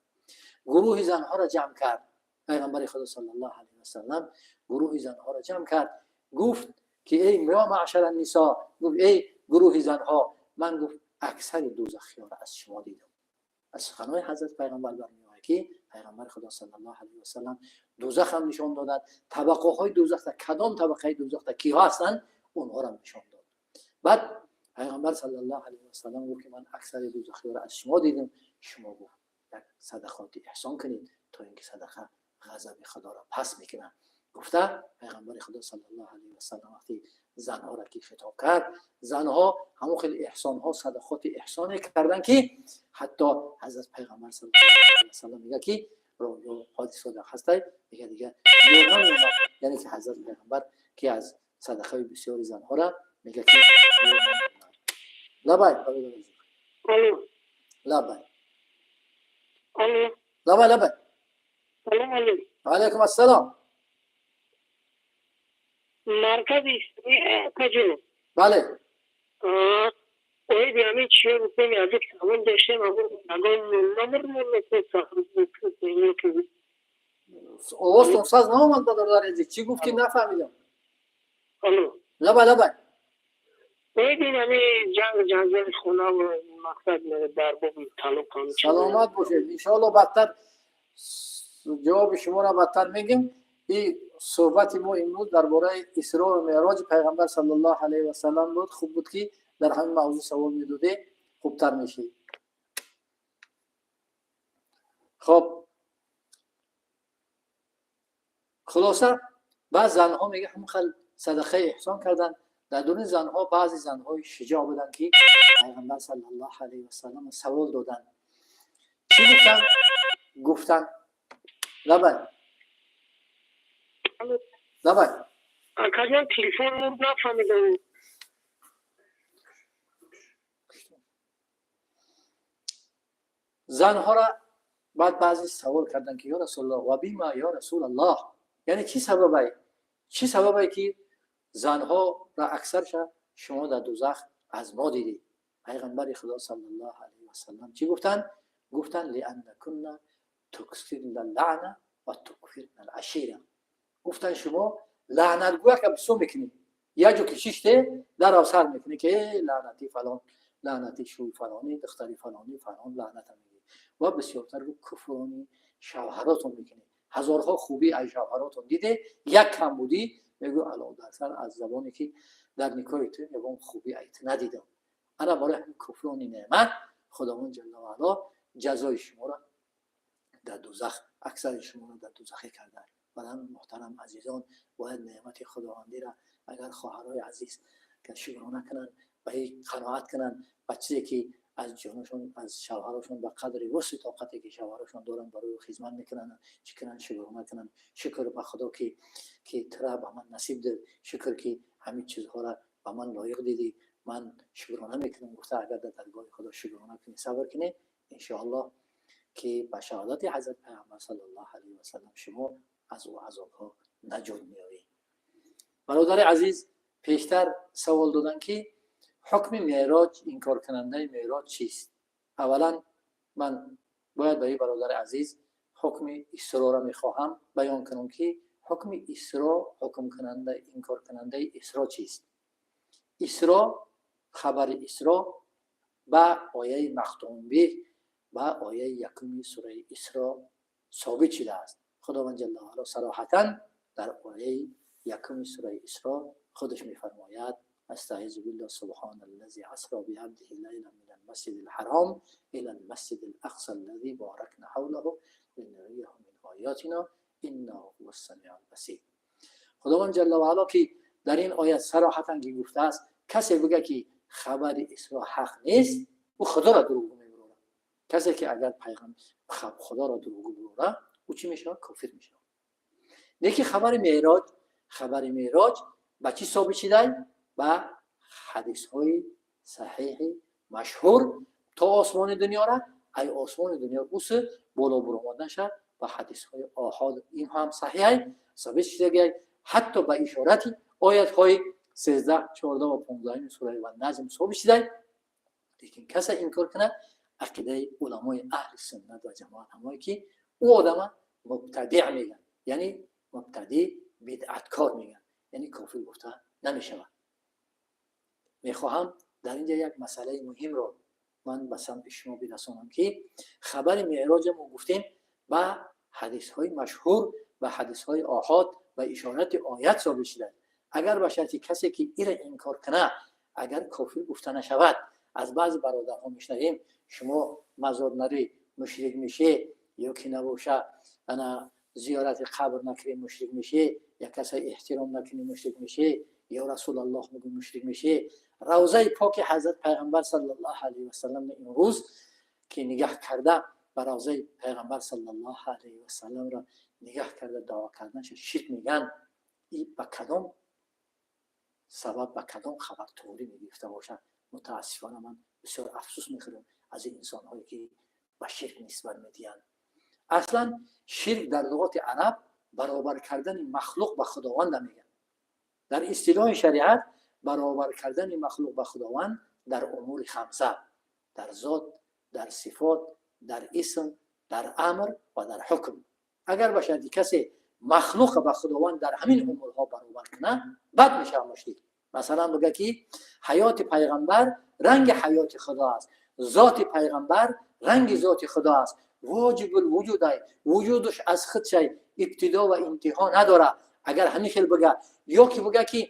Гурӯҳи занҳоро ҷамъ кард Пайғамбари Худо саллаллоҳу алайҳи васаллам, гурӯҳи занҳоро ҷамъ кард, гуфт ки эй ё маъшара нисо, гуфт эй гурӯҳи занҳо, ман гуфт аксари дӯзахиёро аз шумо дидам. Аз суханҳои ҳазрат Пайғамбар бармеояд, ки Пайғамбари Худо саллаллоҳу алайҳи васаллам дӯзах ҳам нишон додад, табақаҳои дӯзахта, кадом табақаи дӯзахта киҳо ҳастанд, онҳоро нишон дод. Баъд Пайғамбар саллаллоҳу алайҳи васаллам гуфт, ки ман аксари дӯзахиёро аз шумо дидам, шумо гуфт як садақоти эҳсон кунед, то ин ки садақа ғазаби Худоро пас мекунад. Гуфта Пайғамбари Худо саллаллоҳу алайҳи васаллам вақти занҳоро ки хитоб кард, занҳо ҳамон хел эҳсонҳо, садақоти эҳсоне карданд, ки ҳатто ҳазрат Пайғамбар саллаллоҳу алайҳи васаллам мегӯяд, ки ҳодисо ҳастай, мегӯяд дига намеомад, яъне ки ҳазрат Пайғамбар ки аз садақаи бисёри занҳоро мегӯяд, ки лабай, лабай, лабай, лабай. Алайкум ассалом. Маркази каҷо? Бале. Оиди ҳамин чиё гуфтем, аз як савол доштем, ягон номер. Овозтон саз наомад, бародари азиз, чӣ гуфтӣ, нафаҳмидам. Алло. Лабай, лабай. Оиди ҳамин ҷанг, ҷанҷоли хона, мақсад дар боби талоқ. Саломат бошед, иншоалло бадтар ҷавоби шуморо бадтар мегем. И суҳбати мо имрӯз дар бораи Исро ва Меъроҷи Пайғамбар саллаллоҳу алайҳи васаллам буд. Хуб буд, ки дар ҳамин мавзӯъ савол медодед, хубтар мешид. Хоб, хулоса, баъз занҳо мега ҳамон хел садақаи эҳсон карданд. Дар дуни занҳо баъзе занҳои шиҷоъ буданд, ки Пайғамбар саллаллоҳу алайҳи васаллам савол доданд. Чӣ гуфтанд? Гуфтанд лабай, лабай. Акаҷон, телефон мурд, нафаҳмидам. Занҳоро баъд баъзе савол карданд, ки ё Расулаллоҳ, ва бима ё Расулаллоҳ, яъне чӣ сабабай, чӣ сабабай, ки занҳоро аксарша шумо дар дӯзах аз мо дидед? Пайғамбари Худо саллаллоҳу алайҳи васаллам чӣ гуфтанд? Гуфтанд: лианнакунна туксирна лаъна ва тукфирна алашира. Гуфтанд шумо лаънатгӯяка бисёр мекунед, як ҷо ки шиште дарав сар мекунед, ки лаънати фалон, лаънати шӯи фалонӣ, духтари фалонӣ, фалон, лаъната мегӯед ва бисёртар гуфт куфрони шавҳаротон мекунед. Ҳазорҳо хубӣ аз шавҳаротон диде, як камбудӣ мегӯ ало дар сар аз забоне, ки дар никоҳи ту ягон хубӣ айт надидам. Ана барои ҳамин куфрони неъмат Худованд ҷалла ва ало ҷазои шуморо дар дӯзах, аксари шуморо дар дӯзахе карда. Барои муҳтарам азизон, бояд неъмати Худовандиро агар хоҳарои азиз шукрона кунанд, ба ин қаноат кунанд, ба чизе ки аз ҷонашон, аз шавҳарошон, ба қадри вусъи тоқате ки шавҳарошон доранд, барои хизмат мекунанд, чӣ кунанд, шукрона кунанд. Шукр ба Худо, ки тура ба ман насиб дод, шукр, ки ҳамин чизҳоро ба ман лоиқ дидӣ, ман шукрона мекунам, гуфта агар дар даргоҳи Худо шукрона кунӣ, сабр кунӣ, иншоаллоҳ ки ба шаҳодати ҳазрат Пайғамбар саллаллоҳу алайҳи васаллам шумо аз ӯ азобҳо наҷот меёбед. Бародари азиз пештар савол доданд, ки ҳукми меъроҷ, инкоркунандаи меъроҷ чист? Аввалан ман бояд ба ин бародари азиз ҳукми Исроро мехоҳам баён кунам, ки ҳукми Исро, ҳукмкунанда, инкоркунандаи Исро чист. Исро, хабари Исро ба ояи мақтумбиҳ, ба ояи якуми сураи Исро собит шудааст. Худованд ҷалла ва ало сароҳатан дар ояи якуми сураи Исро худаш мефармояд: أستعيذ بالله، سبحان الذي أسرى بعبده ليلا من المسجد الحرام إلى المسجد الأقصى الذي باركنا حوله لنريه من آياتنا إنه هو السميع البصير. خداوند جل و علا که در این آیت صراحتا که گفته است، کسی بگه که خبر اسراء حق نیست، او خدا را دروغ میبراره. کسی که اگر پیغام خدا را دروغ براره، او چی میشه؟ کافر میشه. یکی خبر معراج، خبر معراج با چی ثابت شده؟ با حدیث های صحیح مشهور تا آسمان دنیا را، ای آسمان دنیا اوس بالا برآمدن شد با حدیث های آحاد، این هم صحیح ثابت شده، حتی با اشارت آیت های 13, 14 ва 15 сураи ва Наҷм собит шуда. Лекин касе инкор кунад, ақидаи уламои аҳли суннат ва ҷамоат ҳамое ки ӯ одама мубтадиъ мегӯянд, яъне мубтадиъ, бидъаткор мегӯянд, яъне кофир гуфта намешавад. Мехоҳам дар инҷа як масъалаи муҳимро ман ба самти шумо бирасонам, ки хабари меъроҷа мо гуфтем, ба ҳадисҳои машҳур, ба ҳадисҳои оҳод ва ишорати оят собит шудад. Агар ба шарти касе ки ира инкор кунад, агар кофир гуфта нашавад. Аз баъзе бародарҳо мешунавем: шумо мазор нарӣ, мушрик мешӣ, ё ки набоша, ана зиёрати қабр накунӣ, мушрик мешӣ, як касе эҳтиром накунӣ, мушрик мешӣ, ё Расулаллоҳ мегӯ, мушрик мешӣ. Равзаи поки ҳазрат Пайғамбар саллаллоҳу алайҳи васаллам имрӯз ки нигаҳ карда, ба равзаи Пайғамбар саллаллоҳу алайҳи васалламро нигаҳ карда дуо карданша ширк мегӯянд. И ба кадом сабаб, ба кадом хабар туғрӣ мегирифта бошад? Мутаассифона, ман бисёр афсӯс мехӯрам аз ин инсонҳое ки ба ширк нисбат медиҳанд. Аслан ширк дар луғати араб баробар кардани махлуқ ба Худованда мегӯянд. Дар истилоҳи шариат баробар кардани махлуқ ба Худованд дар умури хамса: дар зот, дар сифот, дар исм, дар амр ва дар ҳукм. Агар ба шарти касе махлуқа ба Худованд дар ҳамин умурҳо баробар кунад, бад мешавад мушрик. Масалан, бигӯяд ки ҳаёти Пайғамбар ранги ҳаёти Худо аст, зоти Пайғамбар ранги зоти Худо аст, воҷибул вуҷудай, вуҷудаш аз худшай, ибтидо ва интиҳо надорад. Агар ҳамин хел бигӯяд, ё ки бигӯяд ки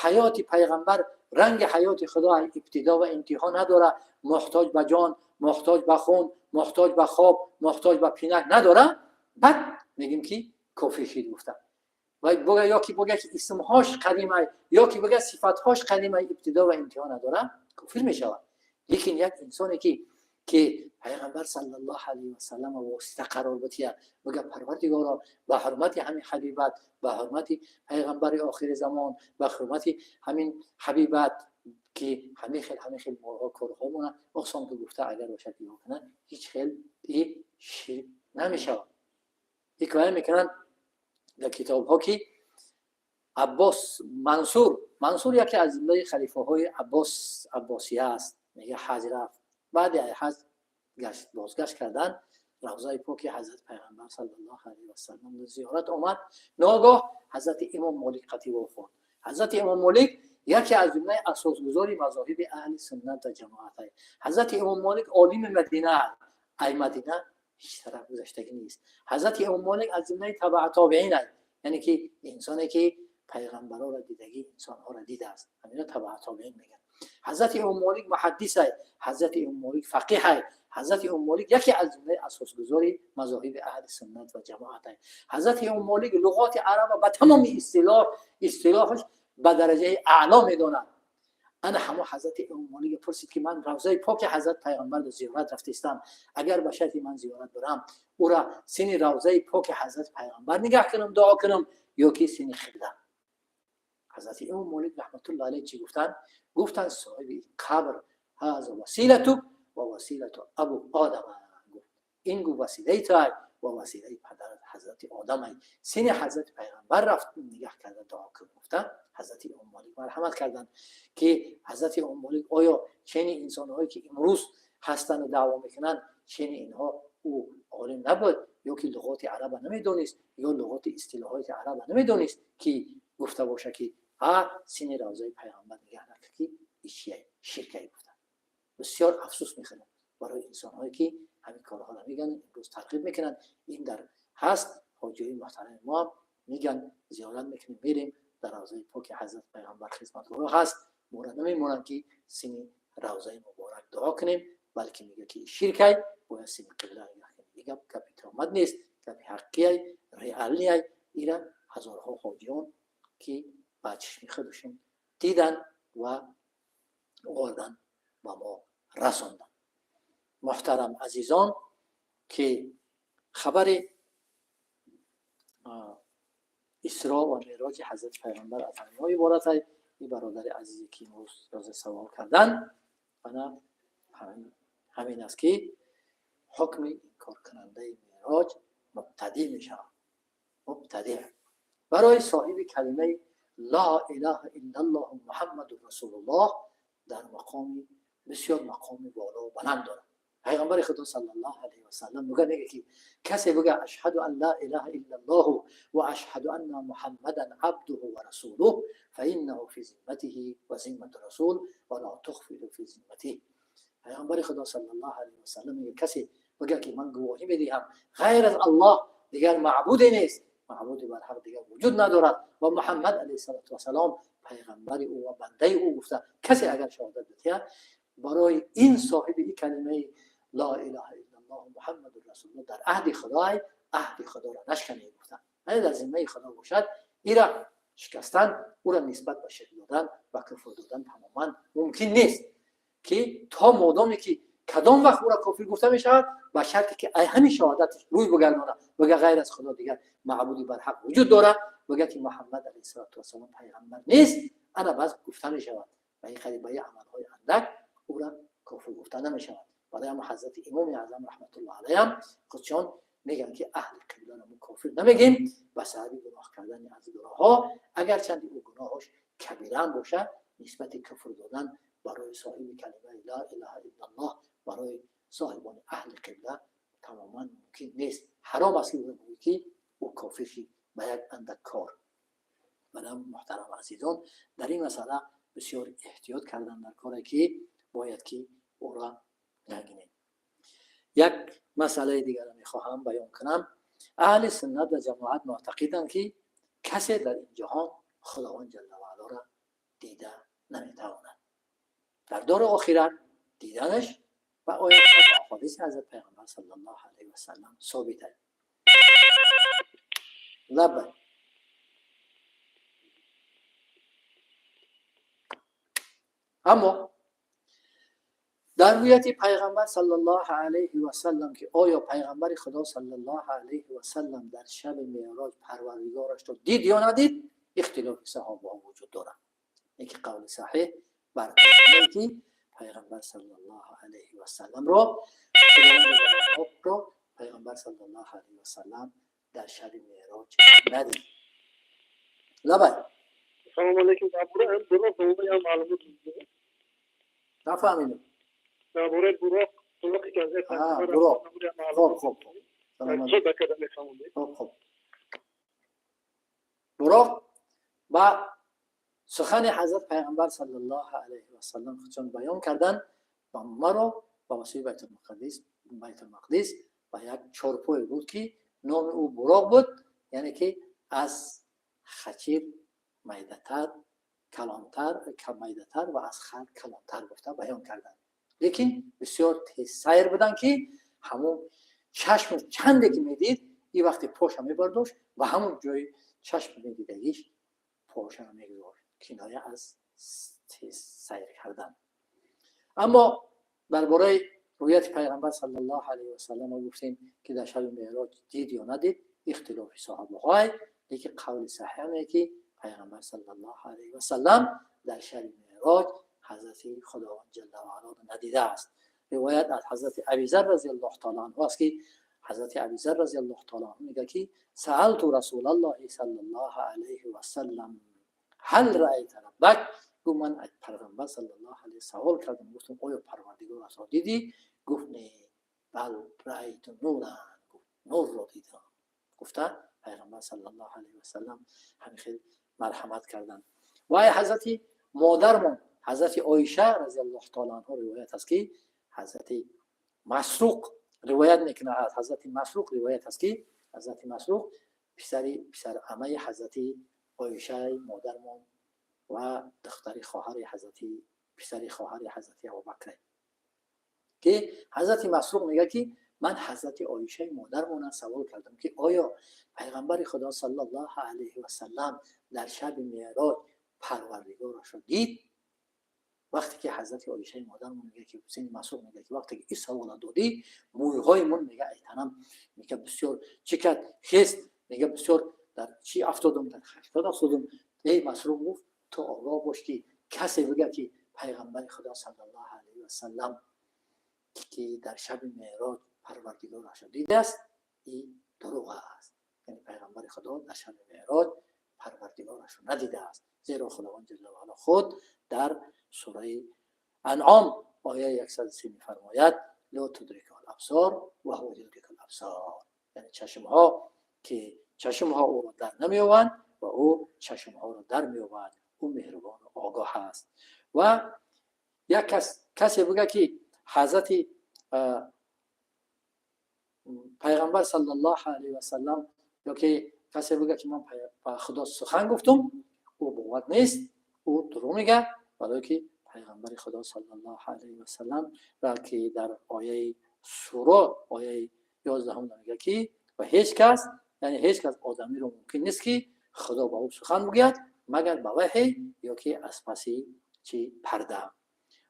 ҳаёти Пайғамбар ранги ҳаёти Худо, ибтидо ва интиҳо надорад, муҳтоҷ ба ҷон, муҳтоҷ ба хун, муҳтоҷ ба хоб, муҳтоҷ ба пинак надорад, баъд мегӯем ки кофир шид гуфта. Ва бигӯяд, ё ки бигӯяд ки исмҳош қадимай, ё ки бигӯяд сифатҳош қадимай, ибтидо ва интиҳо надорад, кофир мешавад. Лекин як инсоне ки Пайғамбар саллаллоҳу алайҳи васаллам восита қарор бития, бигӯяд: «Парвардигоро, ба ҳурмати ҳамин ҳабибат, ба ҳурмати пайғамбари охири замон, ба ҳурмати ҳамин ҳабибат, ки ҳамин хел, ҳамин хел молҳо корҳомона осон ки», гуфта агар бошад нигоҳ кунад, ҳеҷ хел и ширк намешавад. Ҳикоя мекунанд дар китобҳо ки Аббос Мансур, Мансур яке аз ҷумлаи халифаҳои Аббос, Аббосия аст, мега ҳаҷ рафт. Баъди ҳаҷ гашт, бозгашт кардан, равзаи поки ҳазрати Пайғамбар саллаллоҳу алайҳи васаллам зиёрат омад. Ногоҳ ҳазрати Имом Молик қатӣ вохӯрд. Ҳазрати Имом Молик яке аз ҷумлаи асосгузори мазоҳиби аҳли суннат ва ҷамоат. Ҳазрати Имом Молик олими Мадина, ай Мадина ҳеҷ тараф гузаштагӣ нест. Ҳазрати Имом Молик аз ҷумлаи табаа тобеин, яъне ки инсоне ки пайғамбарора дидагӣ, инсонҳоро дидааст, ҳамино табаа тобеин мегӯянд. Ҳазрати Имом Молик муҳаддисай, ҳазрати Имом Молик фақиҳай, ҳазрати Имом Молик яке аз ҷумлаи асосгузори мазоҳиби аҳли суннат ва ҷамоатай. Ҳазрати Имом Молик луғоти араба ба тамоми истилоҳаш ба дараҷаи аъло медонад. Ана ҳамо ҳазрати Имом Молик пурсид ки ман равзаи поки ҳазрат Пайғамбар зиёрат рафтаистам, агар ба шарти ман зиёрат барам, ура сини равзаи поки ҳазрати Пайғамбар нигаҳ кунам, дуо кунам, ё ки сини қибла? Ҳазрати Имом Молик раҳматуллоҳ алайҳ чӣ гуфтанд? Гуфтанд: «Соҳиби қабр, ҳаза василатук ва василату абу Одама», гуфт. Ин гу василаи туай ва василаи падарат ҳазрати Одамай, сини ҳазрати Пайғамбар рафт, нигаҳ карда дуо кун, гуфта. Ҳазрати Имом Молик марҳамат карданд, ки ҳазрати Имом Молик оё чени инсонҳое ки имрӯз ҳастану даъво мекунанд, чени инҳо ӯ олим набуд, ё ки луғоти араба намедонист, ё луғоти истилоҳоти араба намедонист, ки гуфта боша ки а сини равзаи Пайғамбар нигаҳ накард, ки ичия ширкай гуфта? Бисёр афсӯс мехӯрем барои инсонҳое ки ҳамин корҳоро мегӯянд, имрӯз тарғиб мекунанд. Ин дар ҳаст, ҳоҷиёи муҳтарами мо ҳам мегӯянд: зиёрат мекунем, мерем, дар равзаи поки ҳазрат Пайғамбар хизматгоро ҳаст, моро намемонанд ки сини равзаи муборак дуо кунем, балки мегӯяд ки ширкай, бояд сини қибла нигоҳ кунем. Ин гап гапи тӯҳмат нест, гапи ҳаққиай, реальный ай. Ира ҳазорҳо ҳоҷиён ки ба чишми худашон дидан ва овардан, ба мо расонданд. Муҳтарам азизон, ки хабари Исро ва Мероҷи ҳазрати Пайғамбар аз ҳаминҳо иборат. Ин бародари азизе ки имрӯз роза савол кардан, ана ҳамин аст, ки ҳукми инкоркунандаи мероҷ мубтадиъ мешавад, мубтадиъ. Барои соҳиби калимаи لا اله الا الله محمد رسول الله در مقام بسیار مقام بالا و بلند دارد. پیغمبر خدا صلی الله علیه و سلم میگه که کسی بگه اشهد ان لا اله الا الله و اشهد ان محمدا عبده و رسوله فانه فی ذمته و ذمه رسول و لا تخفر فی ذمته. پیغمبر خدا صلی الله علیه و سلم میگه کسی بگه که من گواهی میدهم غیر از الله دیگر معبودی نیست، معبودی بر حق دیگر وجود ندارد و محمد علیه السلام پیغمبر او و بنده او گفته، کسی اگر شهادت بده برای این صاحب این کلمه لا اله الا الله محمد رسول الله در عهد خدای، عهد خدا را نشکنه گفتن. اگر در ذمه خدا باشد ایرا شکستن، او را نسبت به شرک دادن و کفر دادن تماما ممکن نیست که تا مادامی که کدام وقت او را کافر گفته می شود به شرطی که همین شهادت روی بگردانه بگه غیر از خدا دیگر معبودی بر حق وجود داره، بگه که محمد علیه السلام پیغمبر نیست، انا بس گفته می شود و این خیلی با عملهای اندک او را کافر گفته نمی شود. برای هم حضرت امام اعظم رحمت الله علیه هم خودشان میگن که اهل قبله را کافر نمیگیم به سبب گناه کردن از گناه ها، اگر چند او گناهش کبیره هم باشه نسبت کفر دادن برای صاحب کلمه لا اله الا الله برای صاحبان اهل قبله تماما ممکن نیست. حرام است که بگویی که او کافر شد به یک اندک کار. برای محترم عزیزان در این مسئله بسیار احتیاط کردن در کاری که باید که او را نگینیم. یک مسئله دیگر را میخواهم بیان کنم. اهل سنت و جماعت معتقدند که کسی در این جهان خداوند جل و علا را دیده نمیتواند. در دار آخرت دیدنش و آیات و احادیث حضرت پیغمبر صلی الله علیه و سلم ثابت است. لبه اما در رویت پیغمبر صلی الله علیه و سلم که آیا پیغمبر خدا صلی الله علیه و سلم در شب معراج پروردگارش را دید یا ندید، اختلاف صحابه ها وجود دارد. یکی قول صحیح بر که پیغمبر صلی الله علیه و سلم را پیغمبر صلی الله علیه و سلم در شب معراج ندید. لبه سلام علیکم. نفهمیدم. درباره براق که از براق. خب خب خب خب براق با سخن حضرت پیغمبر صلی الله علیه و سلم خودشان بیان کردن و مرا با وسیله بیت المقدس با یک چارپای بود که نام او براق بود، یعنی که از خچیر میده‌تر کلانتر میده‌تر و از خر کلانتر گفته بیان کردن. لیکن بسیار تیز سیر بودن که همون چشم چنده که میدید این وقتی پاش میبرداشت و همون جای چشم میدیدگیش پاش میگذاشت، کنایه از تیز سیر کردن. اما درباره رویت پیغمبر صلی الله علیه و سلم گفتیم که در شب معراج دید یا ندید اختلاف صحابه های، لیکن قول صحیح که پیغمبر صلی الله علیه و سلم در شب معراج حضرت خداوند جل و علا را ندیده است. روایت از حضرت ابی ذر رضی الله تعالی عنه است که حضرت ابی ذر رضی الله تعالی عنه میگه که سألت رسول الله صلی الله علیه و سلم هل رأیت ربک، گفت من از پیغمبر صلی الله علیه سوال کردم، گفتم آیا پروردگار را دیدی؟ گفت نه، بل رأیت نورا، گفت نور را دیدم. گفته پیغمبر صلی الله علیه و سلم همین خیلی مرحمت کردن. و حضرت مادرمون حضرت عایشه رضی الله تعالی عنها روایت است که حضرت مسروق روایت میکنه، از حضرت مسروق روایت است که حضرت مسروق پسر عمه حضرت عایشه مادرمون و دختر خواهر حضرت پسر خواهر حضرت ابوبکر، که حضرت مسروق میگه که من حضرت عایشه مادرمون سوال کردم که آیا پیغمبر خدا صلی الله علیه و سلم در شب معراج پروردگارش را دید؟ وقتی که حضرت عایشه مادرمون میگه که حسین مسعود میگه که وقتی که این سوال دادی مویهای من میگه ایتنم میگه بسیار چی کرد خست، میگه بسیار در چی افتادم، در خشتاد افتادم. ای مسروق گفت تو آگاه باش که کسی بگه که پیغمبر خدا صلی الله علیه و سلم که در شب معراج پروردگارش را دیده است این دروغ است. یعنی پیغمبر خدا در شب معراج Парвардигораш надидааст. Зеро Худованд ҷалла ва ала худ дар сураи Анъом ояи 103 мефармояд: ла тудрикул абсор ва ҳува юдрикул абсор. Яъне чашмҳо ки чашмҳо ӯро дар намеёбанд ва ӯ чашмҳоро дар меёбад. Ӯ меҳрубон ва огоҳ аст. Ва як касе бигӯяд ки ҳазрати пайғамбар саллаллоҳу алайҳи васаллам ё ки касе бигӯяд ки ман ба Худо сухан гуфтум, ӯ бовар нест, ӯ дурӯғ мегӯяд, барое ки пайғамбари Худо саллаллоҳу алайҳи васаллам балки дар ояи сура, ояи 11 мегӯяд ки ва ҳеҷ кас, яъне ҳеҷ кас одамиро мумкин нест ки Худо ба ӯ сухан бигӯяд, магар ба ваҳй ё ки аз паси чи парда.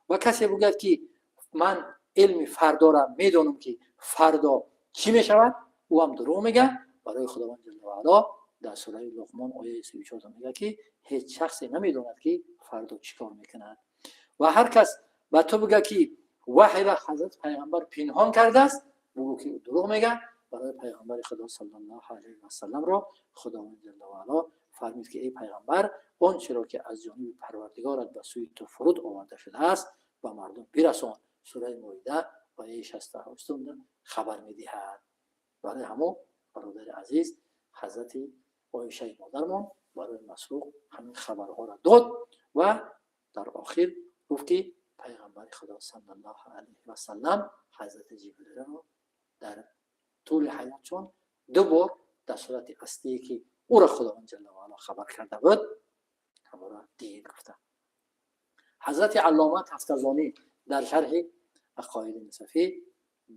Ва касе бигӯяд ки ман илми фардоро медонам ки фардо чӣ мешавад, ӯ ҳам дурӯғ мегӯяд. Барои Худованд ҷалла ва ало дар сураи Луқмон ояи 34 мегӯяд ки ҳеҷ шахсе намедонад ки фардо чӣ кор мекунад. Ва ҳар кас ба ту бигӯяд ки ваҳйро ҳазрат пайғамбар пинҳон кардааст, бигӯ ки ӯ дурӯғ мегӯяд. Барои пайғамбари Худо саллаллоҳу алайҳи васалламро Худованд ҷалла ва ало фармуд ки эй пайғамбар, он чиро ки аз ҷониби Парвардигорат ба сӯи ту фуруд оварда шудааст ба мардум бирасон. Сураи Моида ояи 68 хабар медиҳад. Барои ҳамон бародари азиз, ҳазрати Оишаи модармон барои Масруқ ҳамин хабарҳоро дод ва дар охир гуфт ки пайғамбари Худо саллаллоҳу алайҳи васаллам ҳазрати Ҷибрилро дар тӯли ҳаётшон ду бор дар сурати аслие ки ӯро Худованд ҷалла ва ало хабар карда буд, ҳамонро дид гуфта. Ҳазрати Аллома Тафтазонӣ дар шарҳи Ақоиди Насафӣ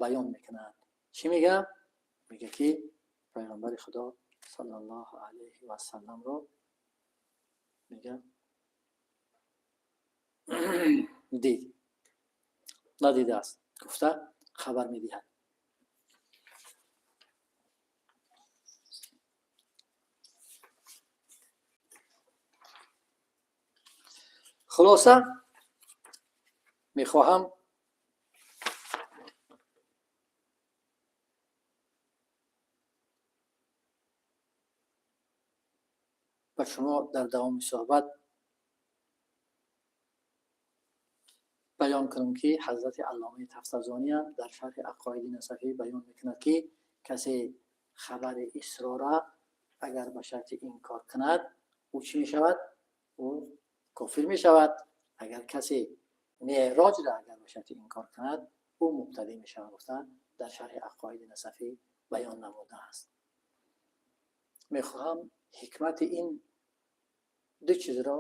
баён мекунад. Чӣ мегӯяд? Мегӯяд ки пайғамбари Худо саллаллоҳу алайҳи васалламро мегӯяд дид, надидааст гуфта хабар медиҳад. Хулоса мехоҳам ба шумо дар давоми суҳбат баён кунам ки ҳазрати Алломаи Тафтазонӣ ҳам дар шарҳи Ақоиди Насафӣ баён мекунад ки касе хабари Исрора агар ба шарти инкор кунад, ӯ чӣ мешавад? Ӯ кофир мешавад. Агар касе меъроҷро агар ба шарти инкор кунад, ӯ мубтадӣ мешавад, гуфта дар шарҳи Ақоиди Насафӣ баён намудааст. Мехоҳам ҳикмати ин ду чизро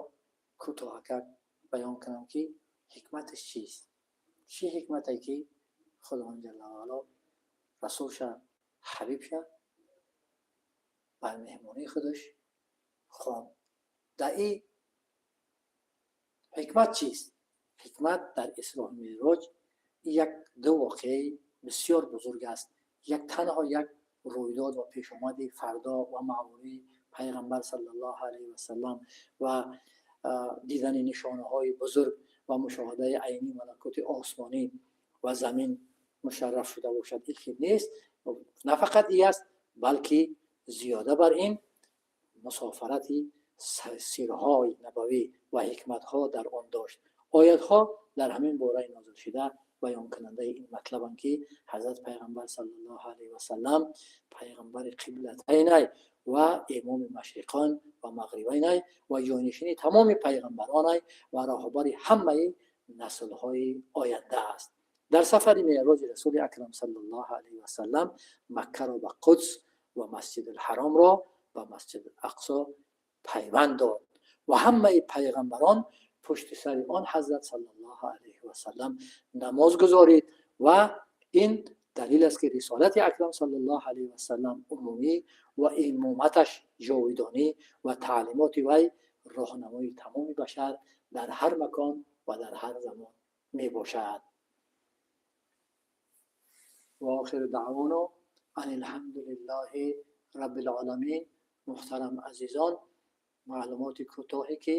кӯтоҳакак баён кунам ки ҳикматаш чист? Чӣ ҳикмате ки Худованд ҷалла ва ало расулша, ҳабибша бар меҳмонии худаш хонд. Дар ин ҳикмат чист? Ҳикмат дар Исро Меъроҷ як ду воқеаи бисёр бузург аст. Як танҳо як рӯйдод ва пешомади фардо ва маъмурии пайғамбар саллаллоҳу алайҳи васаллам ва дидани нишонаҳои бузург ва мушоҳидаи айнӣ малакути осмонӣ ва замин мушарраф шуда бошад, ин хел нест. На фақат ин аст, балки зиёда бар ин мусофарати сирҳои набавӣ ва ҳикматҳо дар он дошт. Оятҳо дар ҳамин бораи нозил шуда баёнкунандаи ин матлабанд ки ҳазрат пайғамбар саллаллоҳу алайҳи васаллам пайғамбари қиблатайнай ва имоми машриқон ва мағрибайнай ва ҷонишини тамоми пайғамбаронай ва роҳбари ҳамаи наслҳои оянда аст. Дар сафари меъроҷи расули акрам саллаллоҳу алайҳи васаллам Маккаро ба Қудс ва Масҷидулҳаромро ба Масҷидулақсо пайванд дод ва ҳамаи пайғамбарон пушти сари он ҳазрат саллаллоҳу алайҳи васаллам намоз гузорид ва ин далил аст ки рисолати акрам саллаллоҳу алайҳи васаллам умумӣ ва имоматаш ҷовидонӣ ва таълимоти вай роҳнамои тамоми башар дар ҳар макон ва дар ҳар замон мебошад. Ва охиру даъвоно ан алҳамдулиллаҳи раббил оламин. Муҳтарам азизон, маълумоти кӯтоҳе ки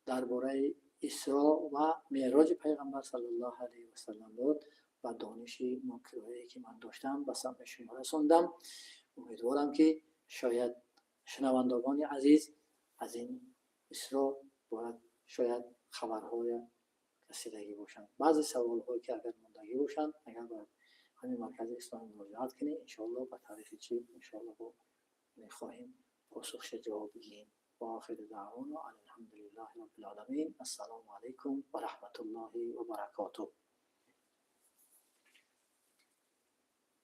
дар бораи Исро ва Меъроҷи пайғамбар саллаллоҳу алайҳи васаллам буд ва дониши нокирояе ки ман доштам ба самъи шумо расондам. Умедворам ки шояд шунавандагони азиз Аз ин Исро бояд шояд хабарҳоя расидагӣ бошанд. Баъзе саволҳое, ки агар мондагӣ бошанд, агар ба ҳамин маркази исломӣ муроҷиат кунед, иншоалло ба таърихи чӣ, иншоалло бо мехоҳем посухша ҷавоб бигиҳем. وآخر دعوانا أن الحمد لله رب العالمين. السلام عليكم ورحمة الله وبركاته.